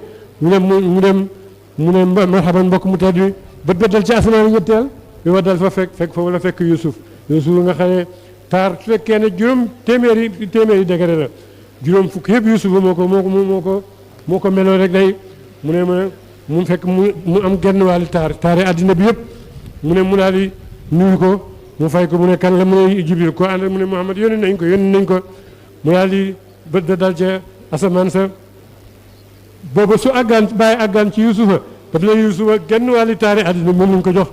mu ne marhaban mbokk mu tedd bi bët dal ci asamaan ñetteel bi wa dal fa fekk foofu la fekk Yuusuf nga xam ne taar su fekkee ne juróom téeméeri degré la juróom fukk yëpp Yuusuf moo ko meloo rek day mu ne mu fekk mu am genn wàlli taari àddina bi yëpp mu ne mu daal di nuyu ko mu fay ko mu ne kan la mu ne Jibril ko ànd mu ne Muhammad yónni nañ ko mu daal di bët dal ca asamaan sa booba su àggaan ci Yuusufa daf la Yuusufa genn wàlli taari àddina moom lañ ko jox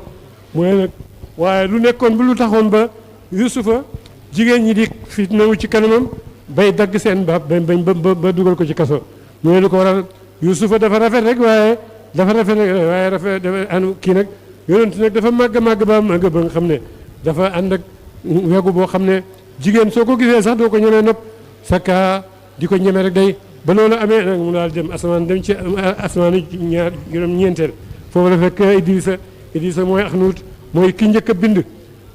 mu ne nag waaye lu nekkoon lu taxoon ba Yuusufa jigéen ñi di fitnawu ci kanamam bay dagg seen baab ba dugal ko ci kaso mu ne lu ko waral Yuusufa dafa rafet rek waaye rafet dafa kii nag yonent nag dafa màgg ba nga xam ne dafa ànd ak wegu boo xam ne jigéen soo ko gisee sax doo ko ñemee nopp sakka di ko ñeme rek day ba loolu amee nag mu daal dem asamaan dem ci asamaan juróom-ñeenteel foofu la fekk Idrissa mooy Axnuut mooy ki njëkk a bind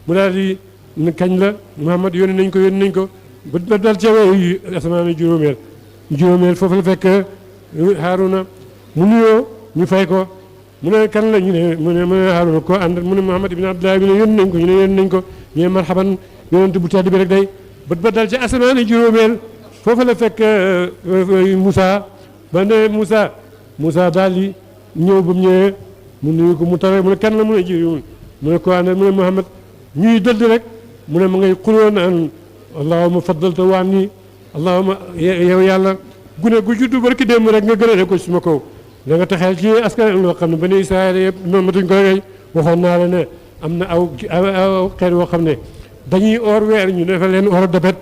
mu daal di kañ la Muhammad yónni nañ ko ba dal ca weyu asamaan juróomeel foofu la fekk Haaruna mu nuyoo ñu fay ko mu ne kan la ñu ne mu ne Haaruna ko ànd mu ne Muhammad ibn Abdullah bi ne yónni nañ ko ñu ne marhaban yonent bu tedd bi rek day ba dal ca asamaan juróomeel foofu la fekk Moussa ba ne Moussa daal di ñëw ba mu ñëwee mu nuyu ko mu tare mu ne kan la mu ne jiw mu ne ko àndal mu ne Muhammad ñuy dëdd rek mu ne ma ngay xuloo naan allahumma faddalta waan nii allahumma yow yàlla gune gu juddu barki démb rek nga gënale ko suma kaw da nga taxeel ci askan loo xam ne bani Israël yëpp noonu matuñ ko rey waxoon naa la ne am na aw xeet woo xam ne dañuy or weer ñu defal leen or debet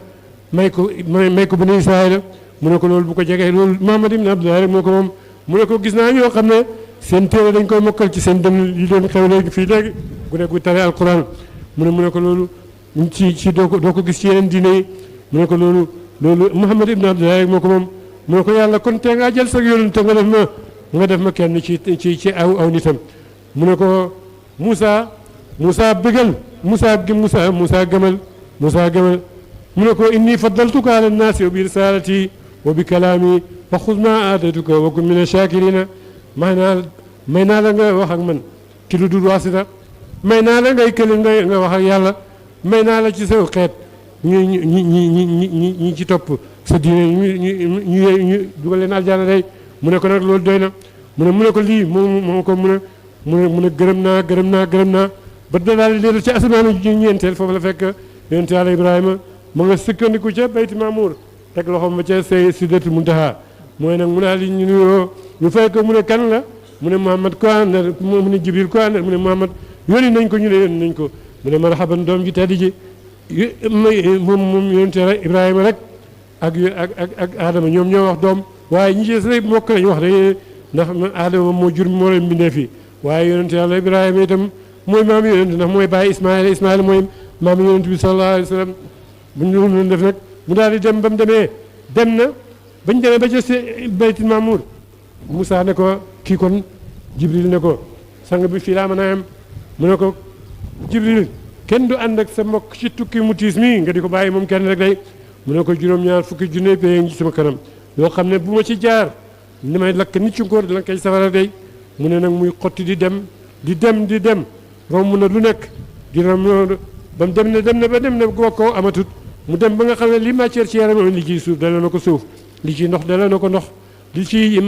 may ko bani Israël mu ne ko loolu bu ko jegee loolu Muhammad ibn Abdullah rek moo ko moom mu ne ko gis naa ñoo xam ne seen téere dañ koy mokkal ci seen dënn yi doon xew léegi fii léegi gune gu tare alquran mu ne ko loolu ci doo ko gis ci yeneen diine yi mu ne ko loolu Muhammad ibn Abdullah rek moo ko moom mu ne ko yàlla kon tee ngaa jël sa yonent te nga def ma kenn ci aw nitam mu ne ko Moussa bëggal Moussa gëmal mu ne ko inni faddaltuka ala nnaasi wa bi risalati wa bi kalaami fa xuz ma aataytuka wa kun min ashakirina may naa la nga wax ak man ci lu dul waasita may naa la ngay këli nga wax ak yàlla may naa la ci saw xeet ñi ci topp sa diine ñu dugal leen aljana day mu ne ko nag loolu doy na mu ne ko lii moo ko mu mu ne gërëm naa ba daal di leeral ci asamaanu ñeenteel foofu la fekk yonent yàlla Ibrahima mu nga sukkandiku ca bayti Maamuur teg loxoom ba ca say Sidratul Muntaha mooy nag mu daal di ñu nuyoo ñu fekk mu ne kan la mu ne Muhammad ko àndal mu ne Jibril ko àndal mu ne Muhammad yónni nañ ko ñu ne yónni nañ ko mu ne marhaban doom ji tedd ji moom yonent yàlla Ibrahima rek ak Adama ñoom ñoo wax doom waaye ñi ci rek mbokk lañu wax de ndax Adama moo jur moo leen bindee fii waaye yonent yàlla Ibrahima itam mooy maam yonent ndax mooy bàyyi Ismaïla mooy maam yonent bi sallallahu alayhi wa sallam bu ñu doon def nag mu daal di dem ba mu demee dem na bañ demee ba ca Baytul Maamuur Moussa ne ko kii kon Jibril ne ko sang bi fii laa mën a am mu ne ko Jibril kenn du ànd ak sa mbokk ci tukki mu tiis mi nga di ko bàyyi moom kenn rek day mu ne ko juróom-ñaar fukki junne pay ngi ci sama kanam yoo xam ne bu ma ci jaar ni may lakk nit ci ngóor di la koy safara day mu ne nag muy xotti di dem romb na lu nekk di ram ba mu dem na ba kaw amatut mu dem ba nga xam ne li matière ci yaram li ciy suuf dala na ko suuf li ci ndox dala na ko ndox li ci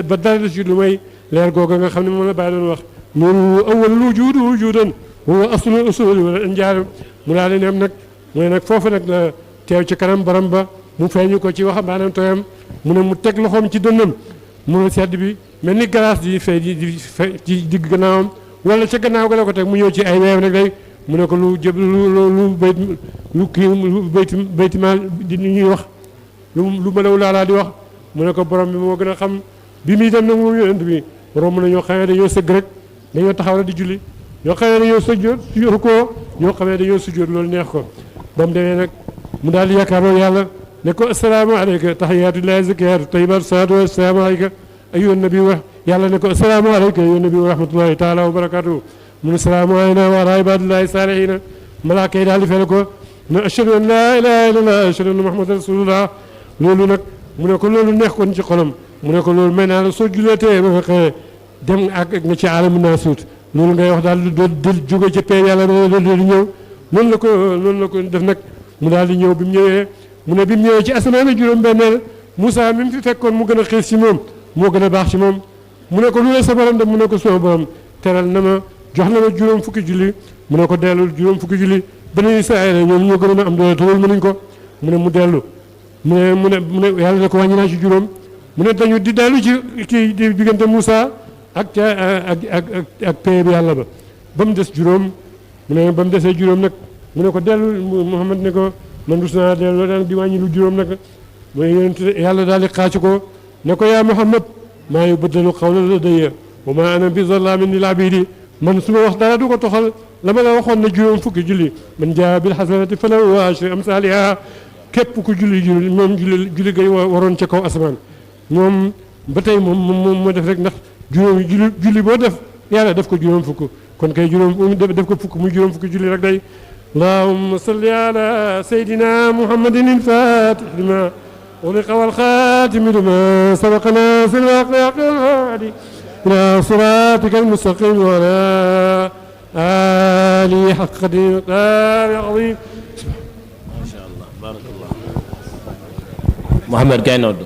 ba dara ci lu may leer googa nga xam ne moom la bàyyi doon wax loolu awwalul wujuudi wujuudan wa aslul usuli wala njaar mu daal di dem nag mu ne nag foofu nag la teew ci kanam borom ba mu feeñu ko ci waxambaanam tooyam mu ne mu teg loxoom ci dënnam mu ne sedd bi mel ni glace di fay ci digg gannaawam wala ca gannaaw ga la ko teg mu ñëw ci ay weew nag day mu ne ko lu jëb lu baytimaal di ñuy wax lu malaw laalaa di wax mu ne ko borom bi moo gën a xam bi muy dem nag moom yonent bi romb na ñoo xam ne dañoo sëgg rek dañoo taxaw rek di julli ñoo xam ne dañoo sujjóot ko ñoo xam ne dañoo sujjóot loolu neex ko ba mu demee nag mu daal di yaakaaroo yàlla ne ko assalaamu aleyka tahiyaatullahi zakiyaatu tayyibaatu salaatu wa salaamu aleyka ayyuhan nabi wax yàlla ne ko assalaamu aleyka ayyuhan nabi wa rahmatullahi taala wa barakatuhu mu ne salaamu aleyna wa ala ibadillahi saalihiina malaaka yi daal di fele ko ne ashhadu an laa ilaaha illallah ashhadu anna muhammadan rasulullah loolu nag mu ne ko loolu neex kon ci xolam mu ne ko loolu may naa la soo julleetee ba nga xëyee dem ak nga ci alamu naasuut loolu ngay wax daal di jóge ca pee yàlla ba di ñëw noonu la ko def nag mu daal di ñëw bi mu ñëwee mu ne bi mu ñëwee ci asamaan juróom-benneel Moussa mi mu fi fekkoon mu gën a xiis ci moom moo gën a baax ci moom mu ne ko lu la sa borom dem mu ne ko sama borom teral na ma jox na ma juróom fukki julli mu ne ko dellul juróom fukki julli Bani Israayil ñoom ñoo gën a am doole te loolu mënuñ ko mu ne mu dellu mu ne yàlla ne ko wàññi naa ci juróom mu ne dañu di dellu ci diggante Moussa ak paye bi yàlla ba mu des juróom mu ne ba mu desee juróom nag mu ne ko dellu Muhammad ne ko man rus naa dellu daan di wàññi lu juróom nag mooy yonent yàlla daal di xaacu ko ne ko yaa Muhammad maa yubaddalu qawla ladayya wa maa ana bi zallaamin lil abiidi man su ma wax dara du ko toxal la ma la waxoon ne juróom fukki julli man jaa bil hasanati falahu ashru amsaalihaa képp ku julli moom julli gay waroon ca kaw asamaan moom ba tey moom moo def rek ndax juróom julli boo def yàlla def ko juróom fukk kon kay juróom def ko fukk muy juróom fukki julli rek day allahumma salli ala sayyidina muhammadin al-fatih lima ughliqa wal khatimi lima sabaqa nasir al-haqi ila siratika al-mustaqim wa ala alihi haqqa qadrihi azim. Ma sha Allah barakallah. Muhammad kay noddu